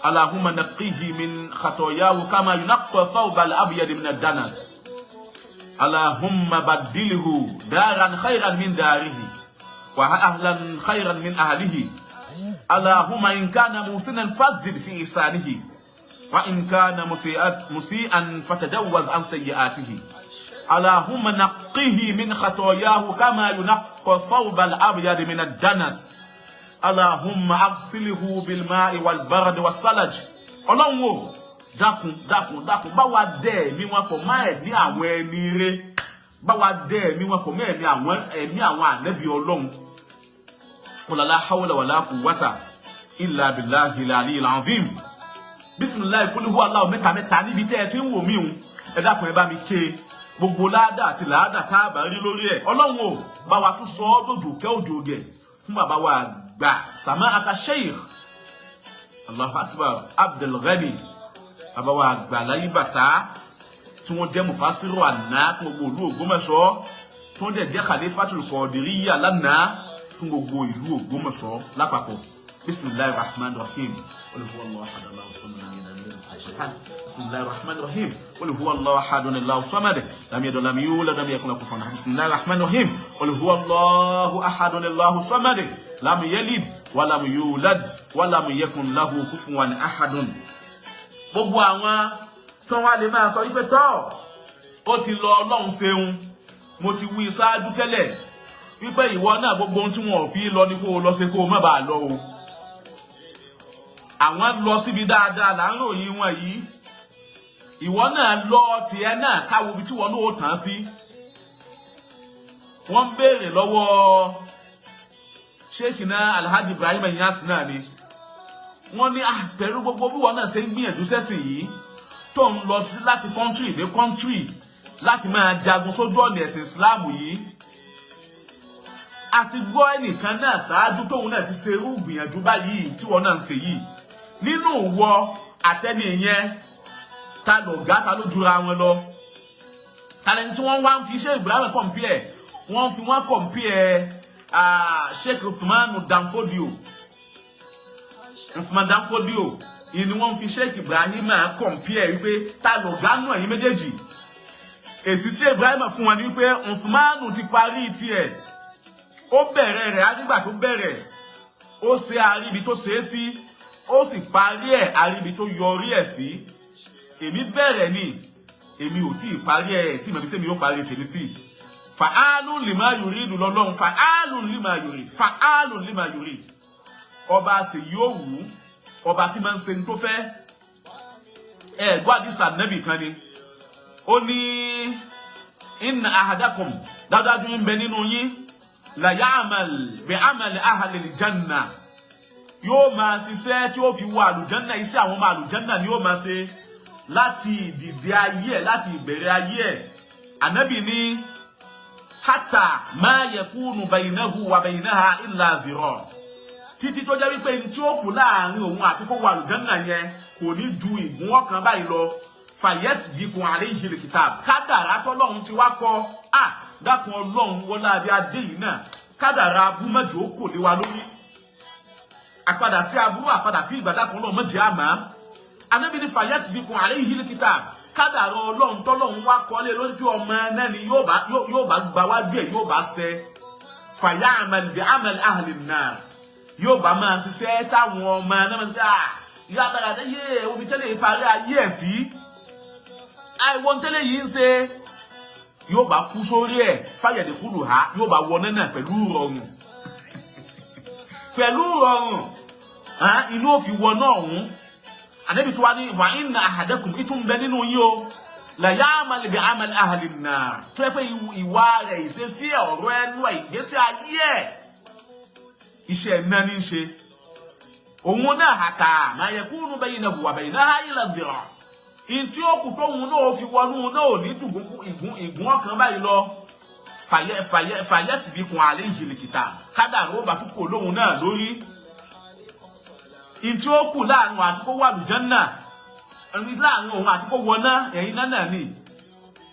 A: Allahumma naqihi min khatayahu kama yunaqqa thawba al-abyad min ad-danas, Allahumma baddilhu daran khayran min darihi wa ahlan khayran min ahlihi, Allahumma in kana muhsinan fazid fi ihsanihi wa in kana musi'an fatajawwaz an sayyi'atihi, Allahumma naqqihi min khatayahu kama yunaqqa thawba al-abyad min ad-danas, Allahumma aghsilhu bil-ma'i wal-barad was-salaj. Ọlọ́run o, dákun, dákun, dákun, bá wa dẹ́ ẹ̀mí wọn pọ̀ má ẹ̀mí àwọn ẹni rere, bá wa dẹ́ ẹ̀mí wọn pọ̀ mọ́ ẹ̀mí àwọn ànẹ́bí Ọlọ́run. Wala hawla wala quwwata illa billahi al-aliyyil azim. Bisimilayi, kul huwa Allahu mẹ́ta mẹ́ta níbi tẹ́ ẹ ti ń wò mí hùn. Ẹ dákun, ẹ bá mi ké gbogbo láàdà àti làádà tá a bá rí lórí ẹ. Ọlọ́run o, bá wa tún sọ ọ́ dòdò kẹ́ òjò gẹ̀ fún bàbá wa àgbà Sama ata Sheikh, Allahu Akbar, Abdulghani, bàbá wa àgbà láyé bàtà, tí wọ́n jẹ́ mufasiru àná fún gbogbo ìlú Ògbómọ̀ṣọ́, tí wọ́n dẹ̀ jẹ́ Khalifatul Qadiriyya lánàá fún gbogbo ìlú Ògbómọ̀ṣọ́ lápapọ̀. Bisimilahi rahman rahim, qul huwa Allahu ahad, Allahu samad, lam yalid walam yulad. Bisimilahi rahman rahim, qul huwa Allahu ahad, Allahu samad, lam yalid walam yulad, lam yakun lahu kufuwan ahad. Bisimilahi rahman rahim, qul huwa Allahu ahad, Allahu samad, lam yalid walam yulad walam yakun lahu kufuwan ahad. Gbogbo àwọn tó wá lè máa sọ wípé tọ́ ó ti lọ, Ọlọ́run ṣeun. Mo ti wí ṣáájú tẹ́lẹ̀ wípé ìwọ náà, gbogbo ohun tí wọn ò fi lọ ni kó o lọ ṣe, kó o má bàa lọ o. Àwọn lọ síbi dáadáa là ń ròyìn wọn yìí. Ìwọ náà lọ tiẹ̀ náà, káwo ibi tí wọn náà ó tàn sí. Wọ́n ń béèrè lọ́wọ́ Sheikh Alhaji Ibrahim Inyas náà ni wọ́n ní pẹ̀lú gbogbo bí wọn náà ṣe ń gbìyànjú sẹ́sìn yìí, tó ń lọ sí láti country dé country láti máa jagun sójú ọ̀nà ẹ̀sìn Islam yìí, àti gbọ́ ẹnìkan náà ṣáájú tóun náà ti ṣe irú gbìyànjú báyìí tí wọn náà ń ṣe yìí, nínú wọ àtẹni yẹn, ta lọ̀gá, ta ló jura wọn lọ? Ta lẹni tí wọ́n wá ń fi Sheikh Ibrahim compare? Wọ́n fi wọ́n compare Sheikh Uthman Danfodio. Uthman Danfodio ìní wọ́n fi Sheikh Ibrahim compare wípé ta lọ̀gá nù ẹ̀yin méjèèjì. Èsì tí Sheikh Ibrahim fún wọn ni wípé Uthman ti parí tiẹ̀, ó bẹ̀rẹ̀ rẹ̀ nígbà tó bẹ̀rẹ̀, ó ṣe àríbi tó ṣe é sí, ó sì parí ẹ̀ àríbi tó yọrí ẹ̀ sí. Èmi bẹ̀rẹ̀ ni, èmi ò tí ì parí ẹ̀, tí mẹ̀bí tèmi yóò parí tèmi sí. Fa'alun lima yuridu lọ́lọ́run, fa'alun lima yurid, fa'alun lima yurid. Ọba ṣe yóò wù, ọba tí máa ń ṣe ní tó fẹ́. Ẹ gbọ́ àdìsá nẹ́bì kan ni, ó ní inna ahadakum, dájúdájú ń bẹ nínú yín, la ya'mal bi amali ahli aljanna, yóò máa ṣiṣẹ́ tí ó fi wọ àlùjánná, iṣẹ́ àwọn ọmọ àlùjánná ni yóò máa ṣe láti ìdìde ayé ẹ̀, láti ìbẹ̀rẹ̀ ayé ẹ̀. Ànábì ní hatta ma yakunu baynahu wa baynaha illa zira, títí tó jẹ́ wípé ní tí ó kù láàrin òun àti kó wọ àlùjánná yẹn kò ní ju ìgúnwọ́ kan báyìí lọ, fayasbiqu alayhi alkitab, kádàrá tọ́lọ́run ti wá kọ. À dákun Ọlọ́run, wọlé abẹ́ adé yìí náà, kádàrá abúmọ̀jò kò lé wa lórí. Àpadà sí aburú, àpadà sí ìgbàdàkùn, Ọlọ́run mọ̀jẹ̀ àmà. Ànábì ní fàyẹ́sì kun àlẹ́ yìí kíta kádàrá Ọlọ́run tọ́lọ́run wá kọ́lé lójú ọmọ náà ni yóò bá gba wájú ẹ̀, yóò bá ṣẹ. Fàyà àmàlì bí àmàlì àhàlì náà, yóò bá máa ṣiṣẹ́ táwọn ọmọ náà máa ń gbà yóò àtàràdé yé omi tẹ́lẹ̀ ìparí ayé ẹ̀ sí àìwọ́n tẹ́lẹ̀ yìí ń ṣe, yóò bá kú sórí ẹ̀. Fàyẹ̀dẹ̀ kúlù ha, yóò bá wọ náà pẹ̀lú rọrùn, pẹ̀lú rọrùn inú òfin wọ náà ọ̀hún. Ànábì tí wàá ní wà inna ahadakum ìtún bẹ nínú yín o, la ya'mal bi amali ahli an-nar, tó yẹ pé ìwà rẹ̀, ìṣesí ẹ̀, ọ̀rọ̀ ẹnu ẹ̀, ìgbésí ayé ẹ̀, iṣẹ́ náà ní í ṣe òun náà, hatta ma yakunu baynahu wa baynaha illa dhira', ntí ó kù tóun náà fi wọnú náà ò ní dùn ìgún ọkàn báyìí lọ. Fàyẹ́sìbíkun alayhi al-kitab, kádàrá ó bá tún kò lóhun náà lórí. Ntí ó kù láàrin àti kó wà lùjánà, láàrin òun àti kó wọná ẹ̀yìn náà ni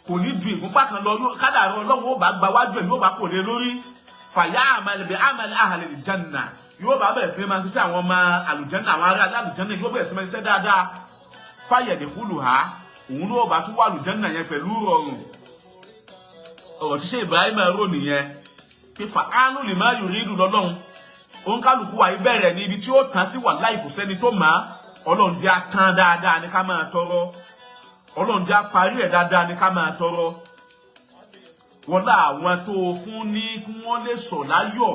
A: kò ní ju ìgúnpá kan lọ. Kádàrá Ọlọ́run ó bá gba wájú ẹ̀, yóò bá kò lé lórí. Fàyà àmàlẹ̀ àmàlẹ̀ àhàlẹ̀ àlùjánà, yóò bá bẹ̀rẹ̀ sí máa ṣiṣẹ́ àwọn ọmọ àlùjánà, àwọn ará àlùjánà, yóò bẹ̀rẹ̀ sí máa ṣiṣẹ́ dáadáa. Fàyẹ̀dẹ̀ kúlù ha, òun ló bá tún wà àlùjánà yẹn pẹ̀lú rọrùn. Ọ̀rọ̀ tí ṣe Ibrahim rò nìyẹn pé fàánù lè má yòrí ìlú lọ́lọ́run. Òǹkálùkù wa ìbẹ̀rẹ̀ ní ibi tí ó tán sí wà láì kò sẹ́ni tó mọ̀. Ọlọ́run jẹ́ atán dáadáa ní ká máa tọrọ, Ọlọ́run jẹ́ parí ẹ̀ dáadáa ní ká máa tọrọ. Wọ́n lá àwọn tó fún ní kí wọ́n lè sọ̀ láyọ̀.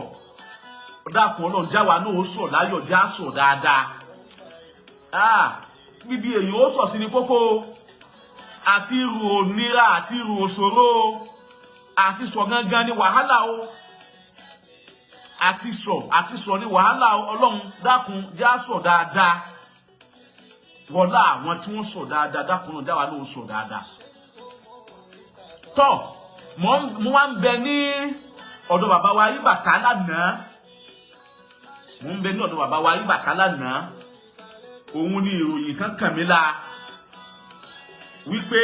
A: Dákun Ọlọ́run, jáwa náà ó sọ̀ láyọ̀, já sọ̀ dáadáa. Bíbí èyàn ó sọ̀ sí ní kókó àti irú òníra àti irú òṣòro àti sọ̀ gangan ní wàhálà o, àti sọ ní wàhálà. Ọlọ́run dákun, já sọ̀ dáadáa. Wọlá àwọn tí wọ́n sọ̀ dáadáa, dákun náà jáwa náà ó sọ̀ dáadáa. Tọ́ mo wá ń bẹ ní ọ̀dọ̀ bàbá wa Ayíbàtà lánàá, mo ń bẹ ní ọ̀dọ̀ bàbá wa Ayíbàtà lánàá. Òun ni ìròyìn kan kàn mí la wípé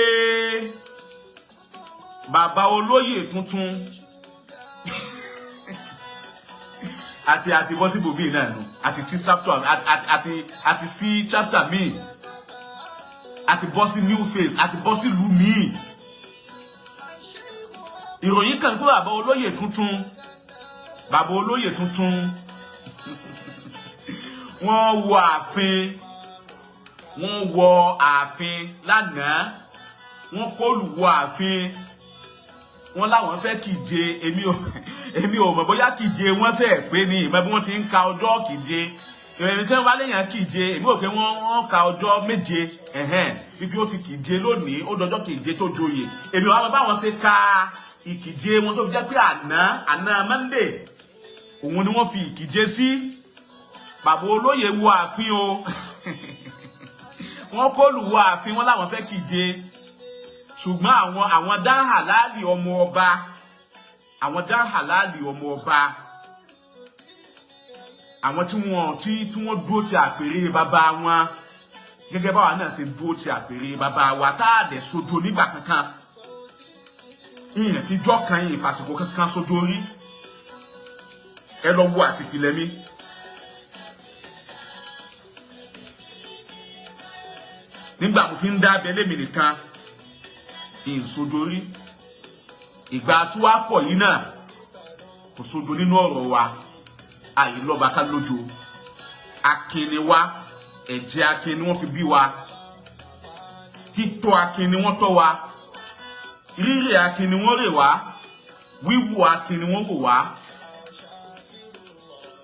A: bàbá olóyè tuntun àti bọ́ síbò míì náà nù, àti sí chapter, àti sí chapter míì, àti bọ́ sí new phase, àti bọ́ sí ìlú míì. Ìròyìn kan pé bàbá olóyè tuntun, bàbá olóyè tuntun, wọ́n wọ ààfin, wọ́n wọ ààfin lánàá, wọ́n kọlù wọ ààfin, wọ́n láwọn fẹ́ kíje. Èmi ò mọ̀ bóyá kíje wọ́n sẹ̀ pé ní ìmọ̀ bí wọ́n ti ń ka ọjọ́ kíje. Ìrìn tí wọ́n bá léèyàn kíje, èmi ò pé wọ́n ka ọjọ́ 7, ẹ̀hẹ́n, ibi ó ti kíje lónìí, ó dọjọ́ kíje tó joyè. Èmi ò wá mọ̀ báwọn ṣe ka ìkíje wọn tó fi jẹ́ pé àná Monday òun ni wọ́n fi ìkíje sí. Bàbá olóyè wọ ààfin o, wọ́n kọlù wọ ààfin, wọn láwọn fẹ́ kíje. Ṣùgbọ́n àwọn dáhàláàlì ọmọ ọba, àwọn dáhàláàlì ọmọ ọba, àwọn tí wọ́n tí wọ́n dúró ti àpèrè bàbá wọn gẹ́gẹ́ báwa náà ṣe dúró ti àpèrè bàbá wa, tá a dẹ̀ sojo nígbà kankan, ìyẹn fi jọ́ kan yìí fàsìkò kankan sojo rí. Ẹ lọ wo àtìpìlẹ̀ mi. Nígbà mo fi ń dá abẹ lémi nìkan ìsojo rí, ìgbà tí wàá pọ̀ yìí náà kò sojo nínú ọ̀rọ̀ wa. Àìlọ́ba ká lójo, akin ni wá, ẹ̀jẹ̀ akin ni wọ́n fi bí wa, títọ́ akin ni wọ́n tọ́ wa, rírè akin ni wọ́n rè wá, wíwò akin ni wọ́n wò wá.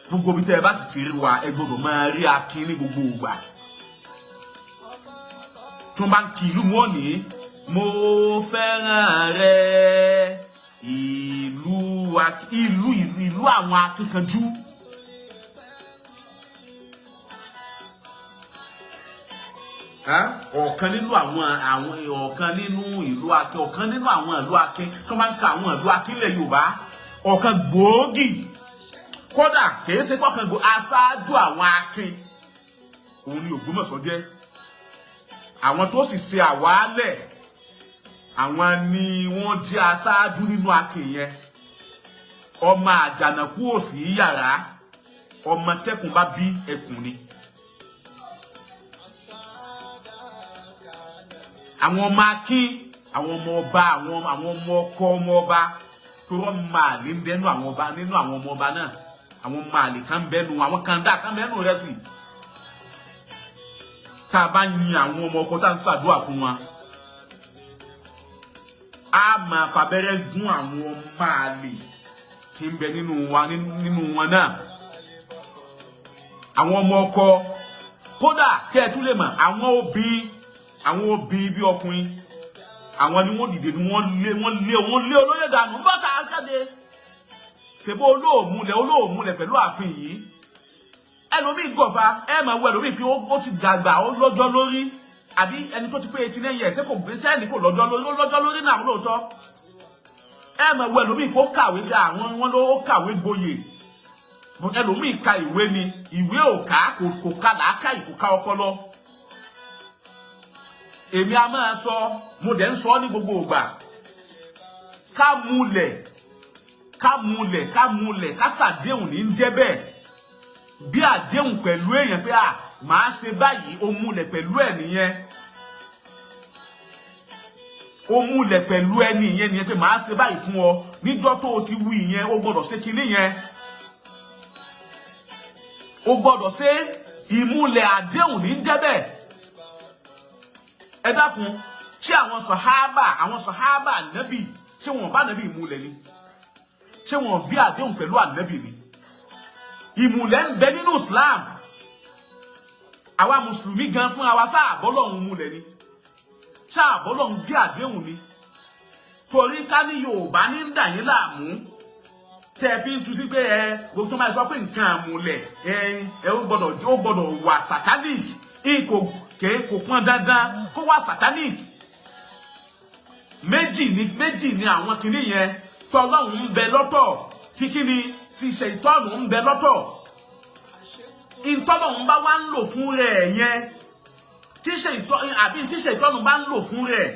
A: Gbogbo bí tẹ́ ẹ bá sì ti rí wa, ẹ gbọ́dọ̀ máa rí akin ní gbogbo ìgbà. Tí wọ́n bá ń kí ìlú wọn ní mo fẹ́ràn rẹ ìlú ìlú àwọn akíkanjú. Ọ̀kan nínú àwọn ọ̀kan nínú ìlú akin, ọ̀kan nínú àwọn ìlú akin tí wọ́n bá ń ka àwọn ìlú akin ilẹ̀ Yorùbá, ọ̀kan gbòógì, kódà kìí ṣe kọ̀kan gbòógì, aṣáájú àwọn akin òun ni Ògbómọ̀ṣọ́ jẹ́. Àwọn tó sì ṣe àwálẹ̀, àwọn ni wọ́n jẹ́ aṣáájú nínú akin yẹn. Ọmọ àjànàkú òsì yàrá, ọmọ tẹkùn bá bí ẹkùn ni. Àwọn ọmọ akin, àwọn ọmọ ọba, àwọn ọmọ ọkọ ọmọ ọba tó rọ́ máa lè ń bẹ́nu àwọn ọba, nínú àwọn ọmọ ọba náà, àwọn ọmọ àlè kan bẹ́nu, àwọn kàńdà kan bẹ́nu rẹ̀ sí. Tá a bá yin àwọn ọmọ ọkọ, tá a ń ṣàdúrà fún wọn, a máa fàbẹ́rẹ́ gún àwọn ọmọ àlè tí ń bẹ nínú wa, nínú wọn náà, àwọn ọmọ ọkọ. Kódà kí ẹ tún lè mọ̀, àwọn obìnrin bí ọkùnrin, àwọn ni wọ́n dìde, ni wọ́n lé, wọ́n lé, wọ́n lé olóyè dànù bọ́tà jáde. Ṣèbó olóòmùlẹ̀ pẹ̀lú ààfin yìí. Ẹlòmíì gọ̀fà, ẹ máa wo ẹlòmíì pé ó ti dàgbà, ó lọ́jọ́ lórí, àbí ẹni tó ti pé 89 years, ṣé kò gbé sẹ́ni, kò lọ́jọ́ lórí? Ó lọ́jọ́ lórí náà lóòótọ́. Ẹ máa wo ẹlòmíì kó kàwé bí àwọn wọn ló kàwé gboyè. Ẹlòmíì ka ìwé ni ìwé ò ká, kò ka làákàyè, kò ká ọpọlọ. Èmi a máa sọ, mo dẹ̀ ń sọ ní gbogbo ìgbà, ká múlẹ̀, ká múlẹ̀, ká múlẹ̀, ká ṣàdéhùn ní ń jẹ́ bẹ́ẹ̀. Bí àdéhùn pẹ̀lú èèyàn pé à máa ṣe báyìí, ó múlẹ̀ pẹ̀lú ẹ̀ nìyẹn. Ó múlẹ̀ pẹ̀lú ẹni ìyẹn nìyẹn pé màá ṣe báyìí fún ọ. Níjọ́ tó o ti wí ìyẹn, ó gbọ́dọ̀ ṣe kinní yẹn, ó gbọ́dọ̀ ṣe. Ìmúlẹ̀ àdéhùn ní ń jẹ́ bẹ́ẹ̀. Ẹ dákun, ṣé àwọn sàhábà nẹ́bì, ṣé wọn bá nẹ́bì ìmúlẹ̀ ni? Ṣé wọn bí àdéhùn pẹ̀lú ànẹ́bì ni? Ìmùlẹ̀ ń bẹ nínú Islam. Àwa mùsùlùmí gan fúnra wa, sáà bọ́lọ́hún múlẹ̀ ni? Sáà bọ́lọ́hún gbé àdéhùn ni? Torí ká ní Yorùbá ní ń dà yín láàmú tẹ́ ẹ fi ń tu sí pé ẹ gbogbo tó máa sọ pé nǹkan àmúlẹ̀ ẹ ẹ ó gbọ́dọ̀ wà satanic, kò pọn dandan kó wà satanic. Méjì ni, méjì ni àwọn kinní yẹn. Tọlọ́hun ń bẹ lọ́tọ̀, tí kíni ti ṣe ìtọ́nù ń bẹ lọ́tọ̀. Ìtọ́lọ́hun bá wá ń lò fún rẹ̀ yẹn, tí ṣe ìtọ́ àbí tí ṣe ìtọ́nù bá ń lò fún rẹ̀,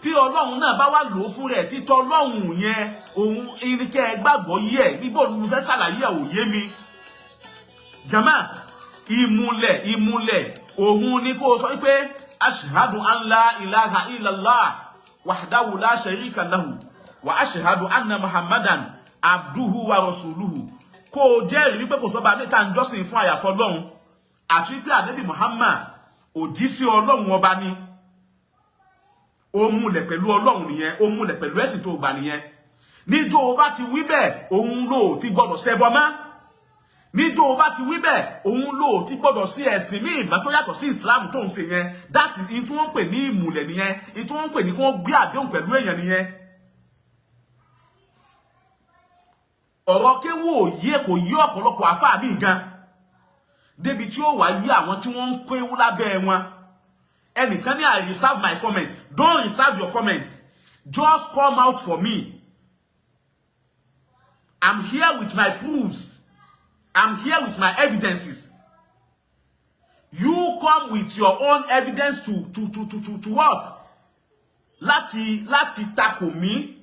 A: tí Ọlọ́run náà bá wá lò ó fún rẹ̀, títọ́ Ọlọ́run yẹn, òun irinṣẹ́ gbàgbọ́ yí ẹ̀ níbo ni mo fẹ́ ṣàlàyé ẹ̀, ò yé mi. Jama, ìmùlẹ̀, ìmùlẹ̀ òun ni kó o sọ wípé ashhadu an la ilaha illallah wahdahu la sharika lahu wa ashhadu anna Muhammadan abduhu wa rasuluhu. Kó o jẹ́rìí wípé kò sọ́ba mẹ́ta ń jọ́sìn fún àyàfọ́ Ọlọ́run, àti wípé ànábì Muhammad òjíṣẹ́ Ọlọ́run ọba ni. Ó múlẹ̀ pẹ̀lú Ọlọ́run nìyẹn, ó múlẹ̀ pẹ̀lú ẹ̀sìn tó gbà nìyẹn. Níjọ́ o bá ti wí bẹ́ẹ̀, òun ló ti gbọ́dọ̀ ṣẹbọ mọ́. Níjọ́ o bá ti wí bẹ́ẹ̀, òun ló ti gbọ́dọ̀ sí ẹ̀sìn míì ìgbà tó yàtọ̀ sí Islam tó ń ṣe yẹn. That is in tí wọ́n ń pè ní ìmùlẹ̀ nìyẹn, in tí wọ́n ń pè ní kí wọ́n gbé àdéhùn pẹ̀lú èèyàn nìyẹn. Ọ̀rọ̀ kéwú òye kò yí ọ̀pọ̀lọpọ̀ àfáà míì gan débi tí ó wà yí àwọn tí wọ́n ń kó ewu lábẹ́ wọn. Ẹnìkan ní, "I reserve my comment." Don't reserve your comment, just come out for me. I'm here with my proofs, I'm here with my evidences. You come with your own evidence to what? Láti takò mí.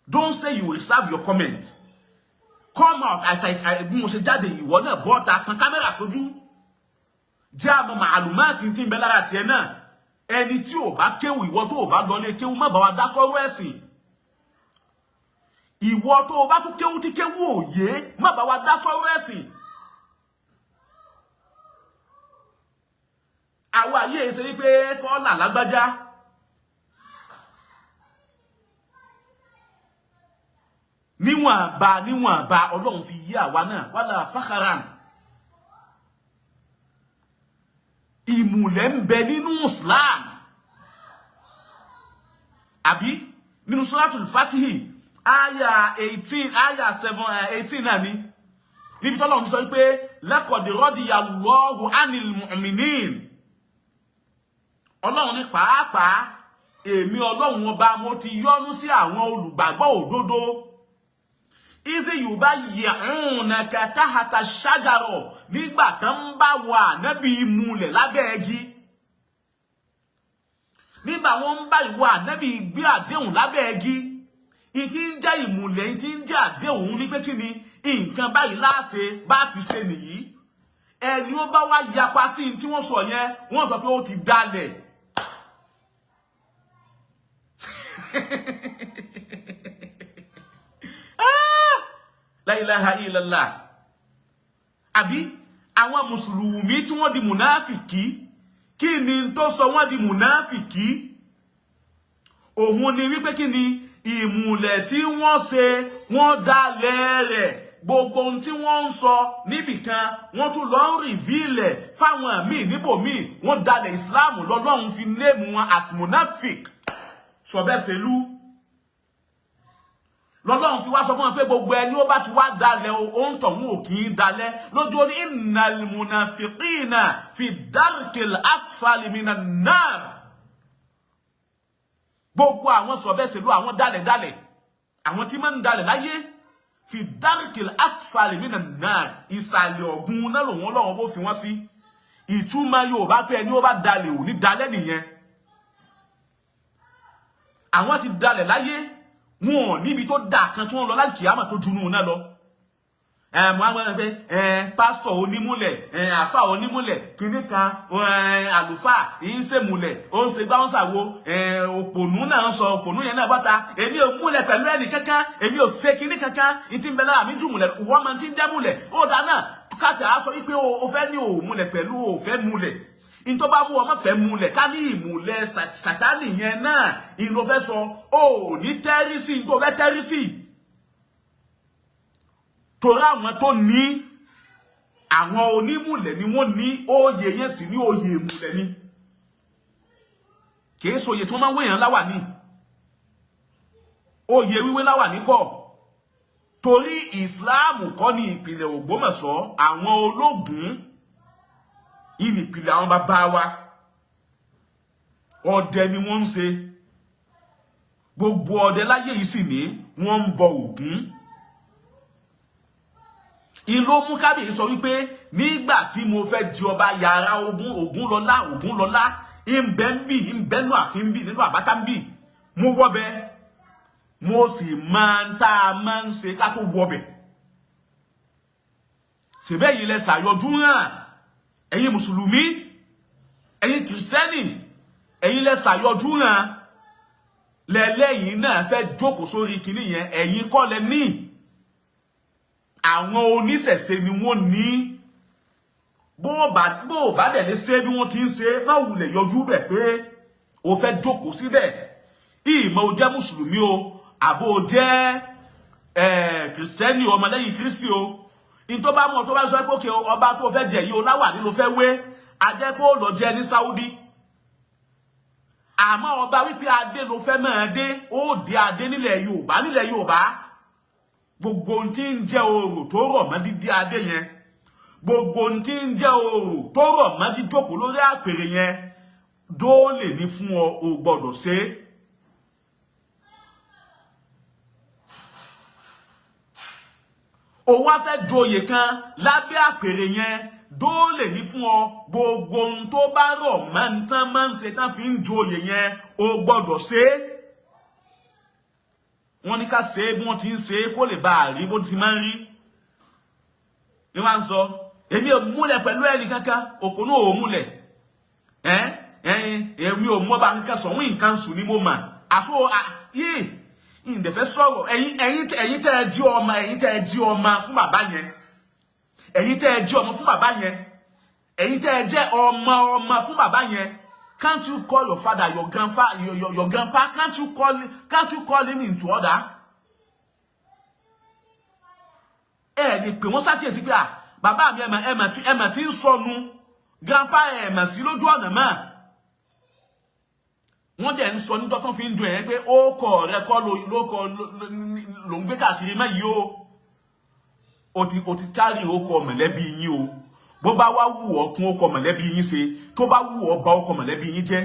A: Don't say you reserve your comment. Come out as I bí mo ṣe jáde, ìwọ náà bọ́ta, tan kámẹ́rà sójú, jẹ́ àmọ́ màálùmáàtì tí ń bẹ lára tiẹ̀ náà. Ẹni tí ò bá kéwù, ìwọ tó ò bá lọlé kéwù, má bá wa dá sọ́rọ̀ ẹ̀sìn. Ìwọ tó o bá tún kéwù tí kéwù òye, má bá wa dá sọ́rọ̀ ẹ̀sìn. Àwa yìí ṣe wípé kọ́là lágbájá. Níwọ̀nba níwọ̀nba Ọlọ́run fi yí àwa náà wàlà fàkàràn. Ìmùlẹ̀ ń bẹ nínú Islam, àbí nínú Suratul Fatihi aya 18, aya 7, 18 náà ni, níbi tọ́lọ́run sọ wípé laqad radiyallahu anil mu'minin. Ọlọ́run ní pàápàá èmi Ọlọ́run ọba, mo ti yọ́nú sí àwọn olùgbàgbọ́ òdodo. Ìsì yorùbá yẹ̀hún tahta ṣájàrọ̀, nígbà tán ń bá wọ ànábì múlẹ̀ lábẹ́ igi, nígbà wọn ń bá ìwọ ànábì gbé àdéhùn lábẹ́ igi. Ìtí ń jẹ́ ìmùlẹ̀, ìtí ń jẹ́ àdéhùn ní pé kí ni nǹkan báyìí láṣẹ, bá ti ṣe nìyí. Ẹni ó bá wá yapa sí tí wọ́n sọ yẹn, wọ́n sọ pé ó ti dalẹ̀. La ilaha illallah. Àbí àwọn mùsùlùmí tí wọ́n di mùnáfìkì, kí ni tó sọ wọ́n di mùnáfìkì? Òun ni wípé kí ni ìmùlẹ̀ tí wọ́n ṣe, wọ́n dalẹ̀ rẹ̀. Gbogbo ohun tí wọ́n ń sọ níbìkan, wọ́n tún lọ ń rìvílẹ̀ fáwọn míì níbòmíì. Wọ́n dalẹ̀ Islam, lọ́lọ́run fi name wọn as munafik. Sọ̀bẹ́sẹ̀lú lọ́lọ́run fi wá sọ fún wọn pé gbogbo ẹni ó bá ti wá dalẹ̀ o, ó ń tọ̀hún ò kì í dalẹ̀ lójú orí. Innal munafiqina fi darkil asfali minan nar. Gbogbo àwọn sọ̀bẹ́sẹ̀lú, àwọn dalẹ̀dalẹ̀, àwọn tí máa ń dalẹ̀ láyé, fi darkil asfali minan nar, ìsàlẹ̀ ọ̀gbun náà lòun Ọlọ́run bó fi wọ́n sí. Ìtumọ̀ Yorùbá pé ẹni ó bá dalẹ̀ ò ní dalẹ̀ nìyẹn. Àwọn ti dalẹ̀ láyé, wọn ò níbi tó dáa kan tí wọ́n lọ láti kìámà tó junú náà lọ. Ẹ mọ àwọn ẹgbẹ́ ẹ, pásítọ̀ onímúlẹ̀ ẹ, àfà onímúlẹ̀, kínní kan ẹ, àlùfáà yìí ń ṣèmúlẹ̀, ó ń ṣe gbáwọ́nsàwo ẹ, òpònú náà ń sọ òpònú yẹn náà bọ́ta. Èmi ò múlẹ̀ pẹ̀lú ẹnì kankan, èmi ò ṣe kínní kankan, ìtì ń bẹ lára mi jù múlẹ̀. Wọ́n máa ti ń jẹ́ múlẹ̀. Ó dáná káàtì á sọ wípé o fẹ́ ní o múlẹ̀ pẹ̀lú o fẹ́ múlẹ̀, ntọ́ bá mú ọmọ fẹ́ múlẹ̀ ká ní ìmúlẹ̀ sátánì yẹn náà ìlò fẹ́ sọ, ò ní tẹ́rí sí ntọ́ fẹ́ tẹ́rí sí, torí àwọn tó ní àwọn onímùlẹ̀ ni wọ́n ní oyè yẹn sì ní oyè ìmùlẹ̀ ni. Kìí sọyè tí wọ́n máa ń wéyàn láwà ní oyè wíwé láwà ní kọ́, torí ìsìláàmù kọ́ ní ìpìlẹ̀ Ògbómọ̀ṣọ́. Àwọn ológun ìnìpìlẹ̀ àwọn bàbá wa, ọdẹ ni wọ́n ń ṣe. Gbogbo ọdẹ láyé yìí sì ní wọ́n ń bọ Ògún. Ìlú mú kábíyèsí sọ wípé nígbà tí mo fẹ́ di ọba, yàrá Ògún, Ògúnlọlá, Ògúnlọlá ńbẹ ń bì, ńbẹ nù àfin ń bì, nínú àbáta ń bì. Mo wọbẹ, mo sì máa ń tá a máa ń ṣe ká tó wọbẹ. Ṣèbẹ́ yìí lẹ ṣàyọjú hàn, ẹ̀yin mùsùlùmí, ẹ̀yin kìrìsìtẹ́nì, ẹ̀yin lẹ ṣàyọjú hàn lẹ́lẹ́yìn náà fẹ́ jókòó sórí kinní yẹn. Ẹ̀yin kọ́ lẹ ní, àwọn oníṣẹ̀ṣe ni wọ́n ní. Bó bá dẹ̀ lè ṣe bí wọ́n ti ń ṣe, má wulẹ̀ yọjú bẹ̀ pé o fẹ́ jókòó síbẹ̀. Ìmọ̀ o jẹ́ mùsùlùmí o, àbó o jẹ́ kìrìsìtẹ́nì, ọmọlẹ́yìn Kristi o, ní tó bá mú ọ tó bá sọ pé òkè ọba tó fẹ́ jẹ yìí o, láwà nínú fẹ́ wé, ajẹ́ kó lọ jẹ ní Saudi. Àmọ́ ọba wípé adé ló fẹ́ máa dé, ó dé adé nílẹ̀ Yorùbá. Nílẹ̀ Yorùbá, gbogbo ohun tí ń jẹ́ orò tó rọ̀ mọ́ dídí adé yẹn, gbogbo ohun tí ń jẹ́ orò tó rọ̀ mọ́ jíjókòó lórí àpèrè yẹn, dóòlè ní fún ọ, ò gbọ́dọ̀ ṣe é. Òun wá fẹ́ joyè kan lábẹ́ àpèrè yẹn, dóòlè ní fún ọ. Gbogbo ohun tó bá rọ̀ mọ́ ní tán máa ń ṣe tán fi ń joyè yẹn, o gbọ́dọ̀ ṣe é. Wọ́n ní ká ṣe é bí wọ́n ti ń ṣe é, kó lè bá a rí bó ti máa ń rí ní wọ́n á ń sọ. Èmi ò múlẹ̀ pẹ̀lú ẹnì kankan, òpònú ò múlẹ̀ ẹ́ ẹ̀yin. Èmi ò mú ọba kankan sọ̀hún, nǹkan sùn ni mo mà àṣọ yìí ìdẹ̀fẹ́ sọ̀rọ̀. Ẹ̀yin tẹ́ ẹ jí ọmọ, ẹ̀yin tẹ́ ẹ jí ọmọ fún bàbá yẹn, ẹ̀yin tẹ́ ẹ jí ọmọ fún bàbá yẹn, ẹ̀yin tẹ́ ẹ jẹ́ ọmọ ọmọ fún bàbá yẹn, can't you call your father, your grandfa, your grandpa? Can't you call him into order? Ẹ lè pè wọ́n sákìyèsí pé à, bàbá mi, ẹ̀mà ẹ̀mà tí ẹ̀mà tí ń sọnù, grandpa, ẹ̀mà sí lójú ọ̀nà mọ́. Wọ́n dẹ̀ ń sọ ní tọ́tún fi ń dùn ẹ̀ pé ó kọ̀ rẹ kọ́ ló kọ́ ló ń gbé káàkiri mọ́ yìí o. O ti kárí ó kọ mọ̀lẹ́bí yín o. Bó bá wá wù ọ́, tún ó kọ mọ̀lẹ́bí yín ṣe. Tó bá wù ọ́, bà ó kọ mọ̀lẹ́bí yín jẹ́.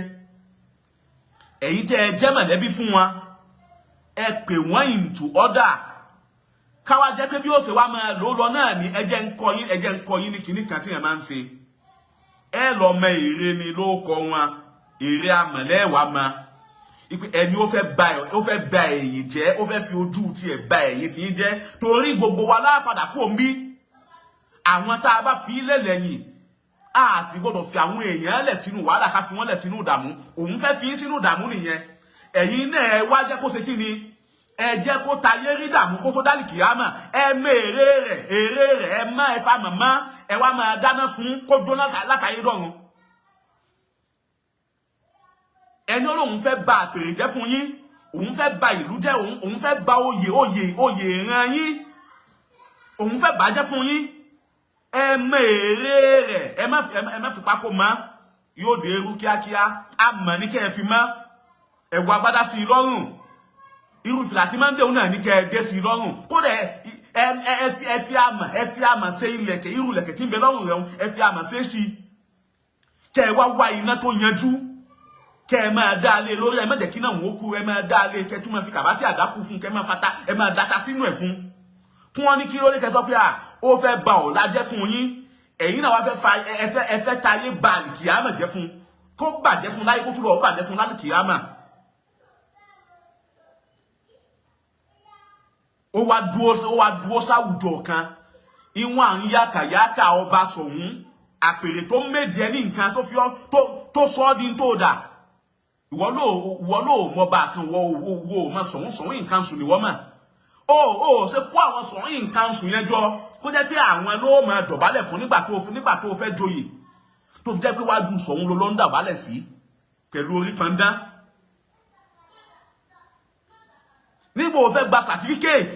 A: Ẹ̀yin tẹ́ ẹ jẹ́ mọ̀lẹ́bí fún wọn, ẹ pè wọ́n into order. Káwá jẹ́ pé bí ó ṣe wá máa lò lọ náà ni. Ẹ jẹ́ ń kọ́ yín, ẹ jẹ́ ń kọ́ yín ní kinní kan tí yẹn máa ń ṣe. Ẹ lọ mọ ère ni ló kọ wọn, ère amọ̀lẹ́wàá ma ipe ẹni ó fẹ́ ba ẹ̀yìn jẹ́, ó fẹ́ fi ojú tiẹ̀ ba ẹ̀yìn tí yín jẹ́, torí gbogbo wa lápadà kó ń bí. Àwọn tá a bá fi lẹ̀ lẹ́yìn, a sì gbọ́dọ̀ fi àwọn èèyàn lẹ̀ sínú wàhálà, ká fi wọ́n lẹ̀ sínú ìdààmú. Òun fẹ́ fi yín sínú ìdààmú nìyẹn. Ẹ̀yin náà ẹ wá jẹ́ kó ṣe kí ni, ẹ jẹ́ kó tayé rí dààmú kó tó dálì kìámà. Ẹ mọ èrè rẹ̀, èrè rẹ̀, ẹ má ẹ fa màmá ẹ wá máa dáná sun kó jóná látàyé dọ̀run. Ẹni olóhùn fẹ́ ba àpèrè jẹ́ fún yín, òun fẹ́ ba ìlú jẹ́, òun fẹ́ ba oyè oyè oyè ìran yín, òun fẹ́ bàjẹ́ fún yín. Ẹ mọ èrè rẹ̀, ẹ má fi pákó mọ́, yóò dé eru kíákíá. A mọ̀ ní kẹ́ ẹ fi mọ́ ẹ̀wù agbádá sí i lọ́rùn, irú fìlà tí máa ń déhùn náà ní kẹ́ ẹ dé sí i lọ́rùn. Kódà ẹ fi àmọ̀, ẹ fi àmọ̀ ṣe ilẹ̀kẹ̀, irú ilẹ̀kẹ̀ tí ń bẹ lọ́rùn rẹ̀, ẹ fi àmọ̀ ṣe sí i. Kẹ́ ẹ wá wá iná tó yanjú, kẹ́ ẹ máa dá a lé lórí. Ẹ má jẹ́ kí náà wọ́n kú. Ẹ máa dá a lé, kẹ́ ẹ tún máa fi kàbátì àdákù fún, kẹ́ ẹ máa fata, ẹ máa dáta sínú ẹ̀ fún. Kí wọ́n ní kí ló dé, kẹ́ sọ pé à ó fẹ́ ba ọ̀la jẹ́ fún yín. Ẹ̀yin náà wá fẹ́ fa ẹ fẹ́ tayé ba àlìkìyámà jẹ́ fún, kó bàjẹ́ fún láyé, kó túbọ̀ bàjẹ́ fún lálìkìyámà. Ó wá dúró sáwùjọ kan, ìwọ̀n à ń yàkàyàkà ọba sọ̀hún, àpèrè tó méjì ẹ ní nǹkan tó fi ọ́ tó sọ ọ́ di tó dà. Ìwọ ló mọba kan, wọ wo mọ sọ̀hún sọ̀hún nǹkan sùn níwọ́ mọ̀. Ó ṣe kó àwọn sọ̀hún nǹkan sùn yẹn jọ, kó jẹ́ pé àwọn ló máa dọ̀bálẹ̀ fún nígbà tó fẹ́ joyè, tó fi jẹ́ pé wájú sọ̀hún ló ló ń dọ̀bálẹ̀ sí pẹ̀lú orí pandán. Níbo o fẹ́ gba certificate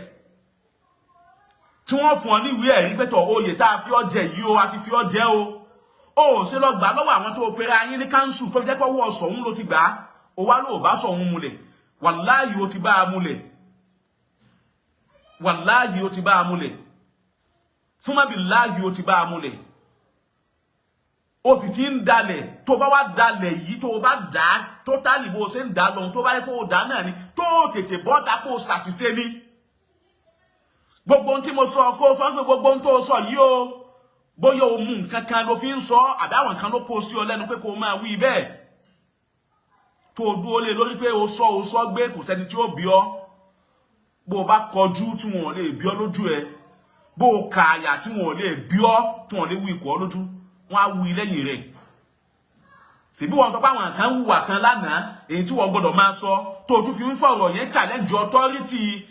A: tí wọ́n fún ọ ní ìwé ẹ̀rí pẹ̀tọ̀ oyè tá a fi ọ́ jẹ yìí o, a ti fi ọ́ jẹ o, ó ṣe lọ gbà lọ́wọ́ àwọn tó pera yín ní káńsù, tó fi jẹ́ pé ọwọ́ sọ̀hún ló ti gbà á. O wá lóò bá sọ̀hún mulẹ̀. Wàláyì, o ti bá a mulẹ̀. Wàláyì, o ti bá a mulẹ̀. Fúnmọ́bì láàyè, o ti bá a mulẹ̀. O sì ti ń dalẹ̀. Tó bá wá dalẹ̀ yìí, tó bá dà á tótálì, bó o ṣe ń dà lọ́hùn, tó bá yẹ kó o dà náà ni, tó o tètè bọ́ ta kó o ṣàṣìṣe ni. Gbogbo ohun tí mo sọ, kó o sọ pé gbogbo ohun tó o sọ yìí o, bóyá o mú nǹkan kan ló fi ń sọ, àbí àwọn kan ló kó o sí ọ lẹ́nu pé kó o máa wí bẹ́ẹ̀, tó o dúró lé lórí pé o sọ, o sọ gbé, kò sẹ́ni tí ó bí ọ. Bó o bá kọjú tí wọn ò lè bí ọ lójú ẹ, bó o kà àyà tí wọn ò lè bí ọ, tí wọn ò lè wí ikọ̀ ọ lójú, wọn á wí lẹ́yìn rẹ̀. Ṣèbí wọn sọ pé àwọn kan hùwà kan lánàá, èyí tí wọn gbọ́dọ̀ máa sọ, tó o tún fi ń fọ̀rọ̀ yẹn challenge authority.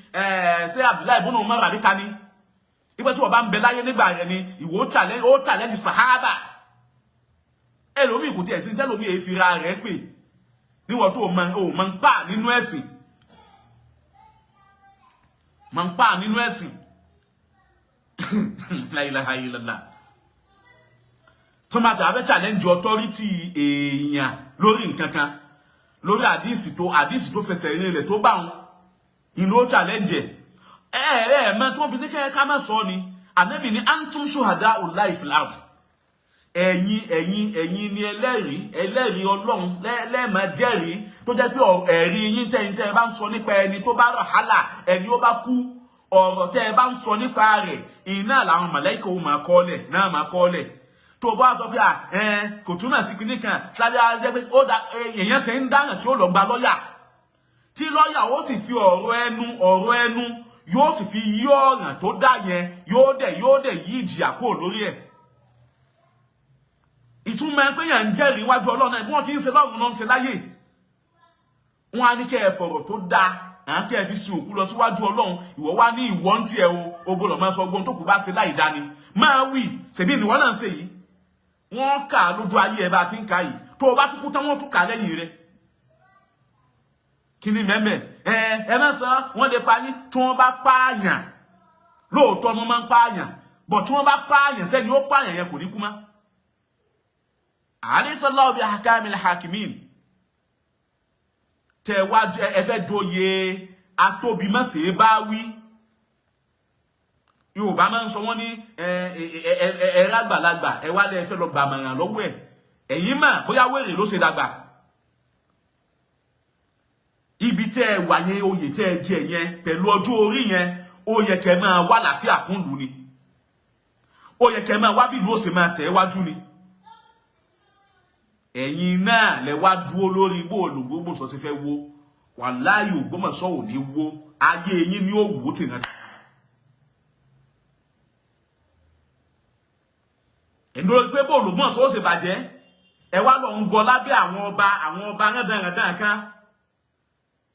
A: Ṣé Abdullahi ibùnú Umar àbí tani ìgbà tí wọn bá ń bẹ láyé nígbà yẹn ni ìwọ challenge, ó challenge sahaba. Ẹlòmíì kò tiẹ̀ sí tẹlòmíì èyí fi ra rẹ̀ pè níwọ̀n tó mọ ò mọ ń pa nínú ẹ̀sìn, mọ ń pa nínú ẹ̀sìn. La ilaha illallah. Tó máa tàbí challenge authority èèyàn lórí nǹkan kan, lórí àdìsí tó fẹsẹ̀ rinlẹ̀ tó bá wọn ìlú, ó challenge ẹ ẹ ẹ mọ tí wọ́n fi ní kẹ́ ká má sọ ni. Ànábì ní antum shuhada'ullahi fil ard. Ẹ̀yin ni ẹlẹ́rìí, ẹlẹ́rìí Ọlọ́run lẹ́ẹ̀mọ jẹ́rìí, tó jẹ́ pé ẹ̀rí yín tẹ́yin tẹ́ ẹ bá ń sọ nípa ẹni tó bá rọ̀ hálà, ẹni ó bá kú, ọ̀rọ̀ tẹ́ ẹ bá ń sọ nípa rẹ̀, iná làwọn màláíkà ó máa kọ́lẹ̀ náà máa kọ́lẹ̀. Tó bá sọ pé ẹ kò túmọ̀ sí kinní kan ṣáájú, jẹ́ pé ó da èèyàn ṣe ń dáhùn tí ó lọ gba lọ́ọ̀yà, tí lọ́ọ̀yà ó sì fi ọ̀rọ̀ ẹnu yóò sì fi yí ọ̀ràn tó dá yẹn, yóò dẹ̀ yí ìjìyà kúrò lórí ẹ̀. Ìtumọ̀ pé yàn ń jẹ́rìí iwájú Ọlọ́run náà, bí wọ́n ti ń ṣe lọ́run náà ń ṣe láyè. Wọ́n á ní kẹ́ ẹ fọ̀rọ̀ tó dáa à ń kẹ́ ẹ fi sin òkú lọ síwájú Ọlọ́run. Ìwọ wá ní ìwọ ń tiẹ̀ o, o gbọ́dọ̀ máa sọ gbọ́n tó kù bá ṣe láì dání máa wí. Ṣèbí ìwọ náà ń ṣe yìí, wọ́n kà á lójú ayé ẹ bá a ti ń kà yìí. Tó o bá tún kú tán, wọ́n tún kà á lẹ́yìn rẹ̀. Kí ni mẹ́mẹ́? Ẹ ẹ má sọ, wọ́n lè pa yín. Tí wọ́n bá pààyàn lóòótọ́, wọ́n máa ń pààyàn bọ̀. Tí wọ́n bá pààyàn, sẹ́ni ó pààyàn yẹn kò ní kú mọ́. Alaysallahu bi ahkamil hakimin. Tẹ wá ẹ fẹ́ joyè atóbimọ́sẹ̀ bá wí. Yorùbá máa ń sọ, wọ́n ní ẹ rágbàlagbà, ẹ wá lẹ́ fẹ́ lọ gbàmọ̀ràn lọ́wọ́ ẹ̀. Ẹ̀yin mà bóyá wèrè ló ṣe dàgbà. Ibi tẹ́ ẹ wà yẹn, oyè tẹ́ ẹ jẹ yẹn, pẹ̀lú ọjọ́ orí yẹn, ó yẹ kẹ́ máa wá làáfíà fún ìlú ni. Ó yẹ kẹ́ máa wá bí ìlú ó ṣe máa tẹ̀ wájú ni. Ẹ̀yin náà lẹ wá dúró lórí bó Ògbómọ̀ṣọ́ ṣe fẹ́ wó. Wàláhì, Ògbómọ̀ṣọ́ ò ní wó. Ayé yín ni ó wó tìǹà. Ẹ̀ ń dúró pé bóòlù Ògbómọ̀ṣọ́ ó ṣe bàjẹ́. Ẹ wá lọ ń gọ lábẹ́ àwọn ọba, àwọn ọba rándanrandan kan.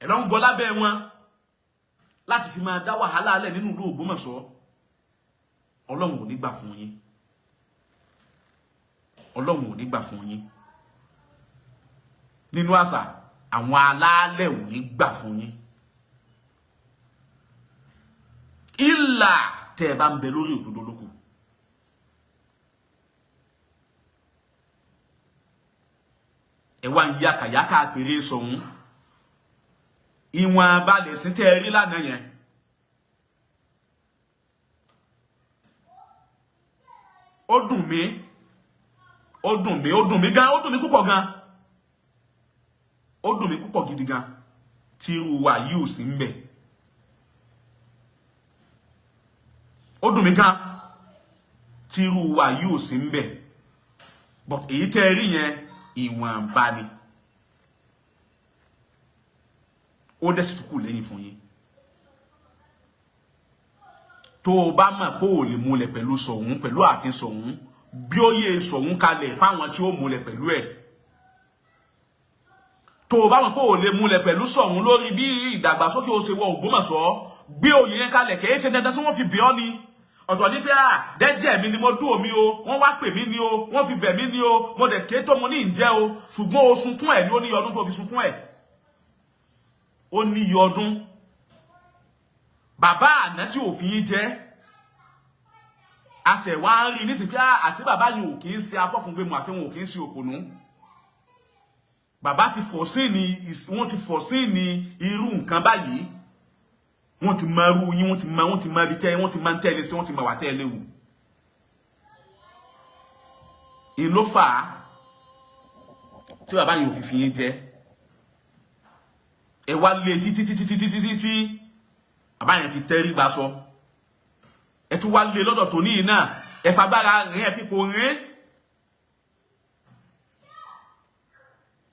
A: Ẹ lọ ń gọ lábẹ́ wọn láti fi máa dá wàhálà alẹ́ nínú ìlú Ògbómọ̀ṣọ́. Ọlọ́run ò ní gbà fún yín. Ọlọ́run ò ní gbà fún yín. Nínú àṣà, àwọn alálẹ̀ ò ní gbà fún yín. Ìlà tẹ́ ẹ bá ń bẹ lórí òdodo lóko. Ẹ wá ń yàkàyàkà àpèrè sọ̀hún. Ìwọ̀n abalẹ̀ sí tẹ́ ẹ rí lánàá yẹn. Ó dùn mí, ó dùn mí, ó dùn mí gan, ó dùn mí púpọ̀ gan. Ó dùn mí púpọ̀ gidi gan tí irú wa yìí ò sí ń bẹ̀. Ó dùn mí gan tí irú wa yìí ò sí ń bẹ̀. But èyí tẹ́ ẹ rí yẹn, ìwọ̀nba ni. Ó dẹ̀ sì tún kù lẹ́yìn fún yín. Tó o bá mọ̀ pé ò lè múlẹ̀ pẹ̀lú Ṣọ̀ún, pẹ̀lú ààfin Ṣọ̀ún, bí ó yẹ Ṣọ̀ún kalẹ̀ fáwọn tí ó múlẹ̀ pẹ̀lú ẹ̀. Tó o bá mọ̀ pé ò lè múlẹ̀ pẹ̀lú Ṣọ̀ún lórí bí ìdàgbàsókè ó ṣe wọ Ògbómọ̀ṣọ́, gbé oyè yẹn kalẹ̀. Kìí ṣe dandan tí wọ́n fi bẹ̀ ọ́ ni. Ọ̀tọ̀ ní pé à dẹ́jẹ́ mi ni mo dún omi o, wọ́n wá pè mí ni o, wọ́n fi bẹ̀ mí ni o, mo dẹ̀ ké tó mo ní ìjẹ́ o, ṣùgbọ́n o sunkún ẹ̀ ní ó ní ọdún tó fi sunkún ẹ̀. Ó ní iye ọdún. Bàbá àná tí òfin yín jẹ́, a ṣẹ̀ wá ń rí nísìnyí pé àṣé bàbá yìí ò kì í ṣe afọ́fúngbẹ́mu, àṣé wọn ò kì í ṣe òpònú. Bàbá ti fọ̀ sí ni, wọ́n ti fọ̀ sí ní irú nǹkan báyìí. Wọ́n ti mọ irú yín, wọ́n ti mọ ibi tẹ́, wọ́n ti máa ń tẹ́lẹ̀ sí, wọ́n ti mọ wà tẹ́lẹ̀ wù. Ìlú fà á tí bàbá yìí ò fi fi yín jẹ́. Ẹ wá lé títí títí títí títí tí bàbá yẹn fi tẹ́rí gba sọ. Ẹ tún wá lé lọ́dọ̀ tó níyì náà, ẹ fagbára rìn, ẹ fi kò rìn.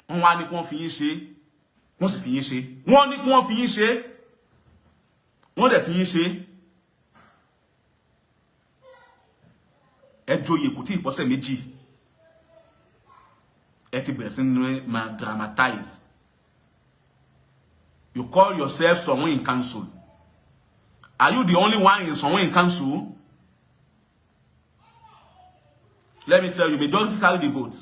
A: Wọ́n wá ní kí wọ́n fi yín ṣe, wọ́n sì fi yín ṣe. Wọ́n ní kí wọ́n fi yín ṣe, wọ́n dẹ̀ fi yín ṣe. Ẹ joyè kò tí ì pọ́sẹ̀ 2, ẹ ti bẹ̀rẹ̀ sí ní máa dramatize. You call yourself Ṣọ̀ún in council. Are you the only one in Ṣọ̀ún in council? Let me tell you, majority carry the vote.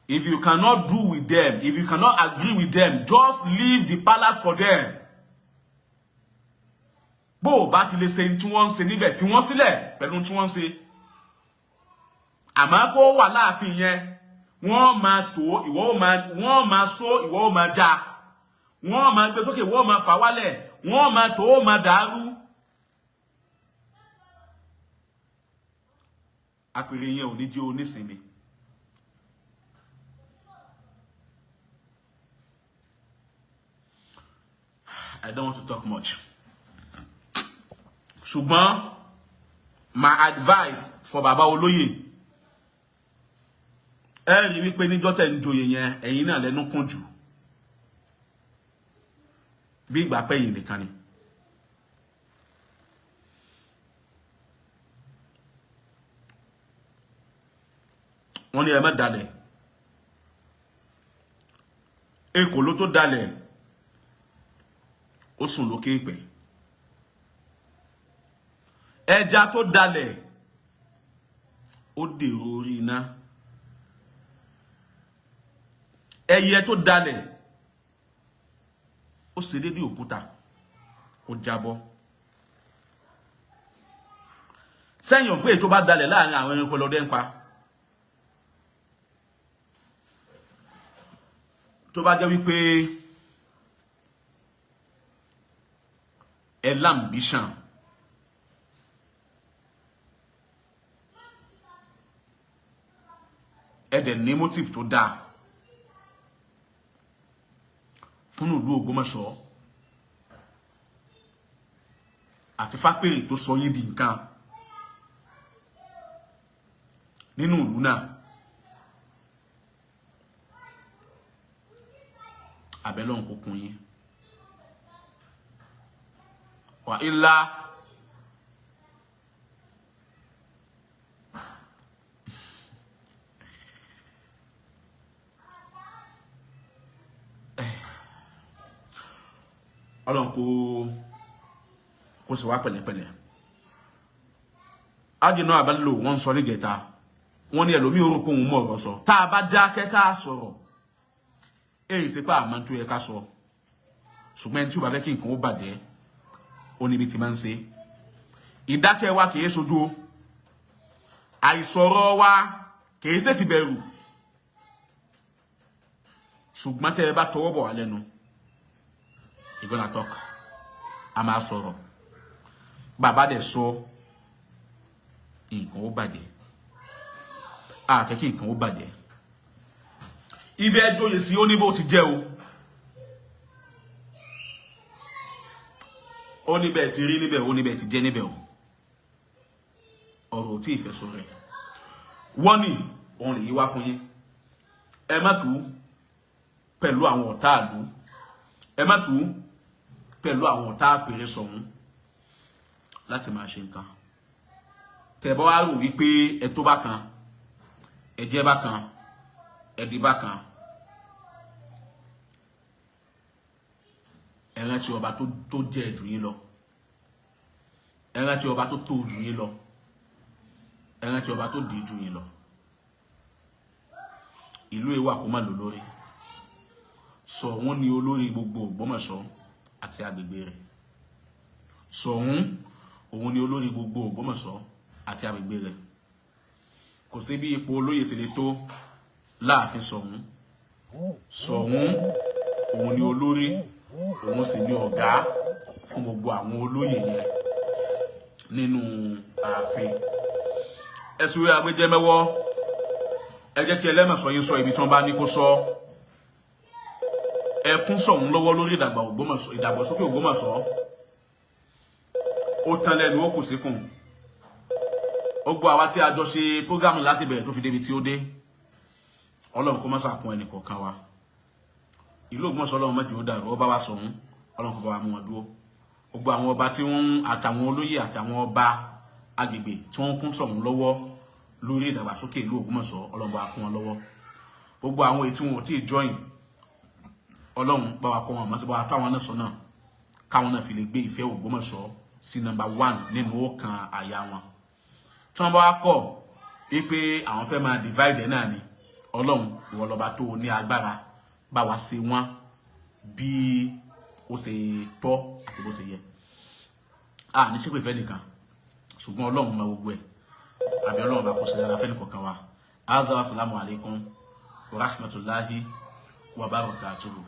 A: If you cannot do with them, if you cannot agree with them, just leave the palace for them. Bó o bá ti lè ṣe tí wọ́n ń ṣe níbẹ̀, fi wọ́n sílẹ̀ pẹ̀lú tí wọ́n ń ṣe. Àmọ́ kó wà láàfin yẹn, wọ́n máa tó, ìwọ ó máa, wọ́n máa só, ìwọ ó máa já. Wọ́n máa gbé sókè, ìwọ ó máa fà wálẹ̀. Wọ́n máa tó, ó máa dàrú. Àpèrè yẹn ò ní jẹ́ onísinmi. I don't want to talk much. Ṣùgbọ́n my advice for Baba Olóyè, ẹ rí wípé níjọ́ tẹ̀ ń joyè yẹn, ẹ̀yin náà lẹ́nu kún jù. Bí ìgbà pẹ́yìn nìkan ni. Wọ́n ní ẹ má dalẹ̀. Èkó ló tó dalẹ̀. Ó sùn lókè ìpẹ́. Ẹja tó dalẹ̀, ó dèrò orí iná. Ẹyẹ tó dalẹ̀, ó ṣe déédéé òkúta, ó jábọ́. Sẹ́yìn pé tó bá dalẹ̀ láàrin àwọn ẹranko lọ́dẹ ń pa. Tó bá jẹ́ wípé ẹ l'ambition, ẹ dẹ̀ ní motive tó dáa fún ìlú Ògbómọ̀ṣọ́ àti fápèrè tó sọ yín di nǹkan nínú ìlú náà, abẹ́lọ́hún kò kún yín. Wà ilá Ọlọ́run kó sì wá pẹ̀lẹ́pẹ̀lẹ́. Adìnà àbálò wọ́n ń sọ níjẹta, wọ́n ní ẹlòmíì orúkọ òun mọ̀ ọ̀rọ̀ sọ. Tá a bá dákẹ́ tá a sọ̀rọ̀, èyí sí pé àmọ́ tó yẹ ká sọ. Ṣùgbọ́n ẹni tí ó bá fẹ́ kí nǹkan ó bàjẹ́, ó níbi tí máa ń ṣe. Ìdákẹ́ wa kìí ṣojú o, àìsọ̀rọ̀ wa kìí ṣe ti bẹ̀rù. Ṣùgbọ́n tẹ́ ẹ bá tọwọ́ bọ̀ wá lẹ́nu, you gonna talk. A máa sọ̀rọ̀. Bàbá dẹ̀ sọ, nǹkan ó bàjẹ́. A fẹ́ kí nǹkan ó bàjẹ́. Ibi ẹ jóye sí, ó ní bó ti jẹ́ o, ó níbẹ̀ ti rí níbẹ̀, ó níbẹ̀ ti jẹ́ níbẹ̀ o. Ọ̀rọ̀ tí ìfẹ́ sọ rẹ̀ wọ́n ní òun lè yí wá fún yín. Ẹ má tú pẹ̀lú àwọn ọ̀tá àlú, ẹ má tú pẹ̀lú àwọn ọ̀tá àpèrè sọ̀hún láti máa ṣe nǹkan. Tẹ́ bá wá rò wípé ẹ tó bá kan, ẹ jẹ́ bá kan, ẹ di bá kan, ẹ rántí ọba tó jẹ́ jù yín lọ, ẹ rántí ọba tó tó jù yín lọ, ẹ rántí ọba tó dé jù yín lọ. Ìlú ìwà kó má lò lórí. Ṣọ̀ún ni olórí gbogbo Ògbómọ̀ṣọ́ àti agbègbè rẹ̀. Ṣọ̀ún òun ni olórí gbogbo Ògbómọ̀ṣọ́ àti agbègbè rẹ̀. Kò sí bí ipò olóyè sì lè tó láàfin Ṣọ̀ún. Ṣọ̀ún òun ni olórí, òun sì ni ọ̀gá fún gbogbo àwọn olóyè yẹn nínú ààfin. Ẹ̀sùn agbẹjẹmẹ́wọ́, ẹ jẹ́ kí Ẹlẹ́mọ̀ṣọ́ yín sọ ibi tí wọ́n bá ní kó sọ. Ẹkún Ṣọ̀ún lọ́wọ́ lórí ìdàgbàsókè Ògbómọ̀ṣọ́. Ó tán lẹ́nu, ó kù síkùn. Ó gbọ́ àwa tí a jọ ṣe prógámù láti bẹ̀rẹ̀ tó fi débi tí ó dé. Ọlọ́run kó má ṣàkún ẹnì kọ̀ọ̀kan wa. Ìlú Ògbómọ̀ṣọ́, Ọlọ́run má jẹ́ ó dàrú. Ọba wa Ṣọ̀ún, Ọlọ́run kó bá wa mú wọn dúró. Gbogbo àwọn ọba tí wọ́n àtàwọn olóyè àtàwọn ọba agbègbè tí wọ́n kún Ṣọ̀ún lọ́wọ́ lórí ìdàgbàsókè ìlú Ògbómọ̀ṣọ́, Ọlọ́run bá wa kún wọn lọ́wọ́. Gbogbo àwọn èyí tí wọn ò tí ì join, Ọlọ́run bá wa kọ́ wọn àmọ́ sí bá wa tó àwọn náà sọ náà, káwọn náà fi lè gbé ìfẹ́ Ògbómọ̀ṣọ́ sí nọ́mbà 1 nínú ọkàn àyà wọn. Tí wọ́n bá wá kọ̀ wípé àwọn fẹ́ máa divide náà ni, Ọlọ́run ìwọ lọ́ba tó ní agbára, bá wa ṣe wọ́n bí ó ṣe tọ́ àti bó ṣe yẹ. A ní ṣépè fẹ́ nìkan, ṣùgbọ́n Ọlọ́run mọ gbogbo ẹ̀. Àbí Ọlọ́run bá kó ṣe dára fẹ́ nìkọ̀ọ̀kan wa. Azza wa salamu alaikum wa rahmatulahi wa barakatuhu.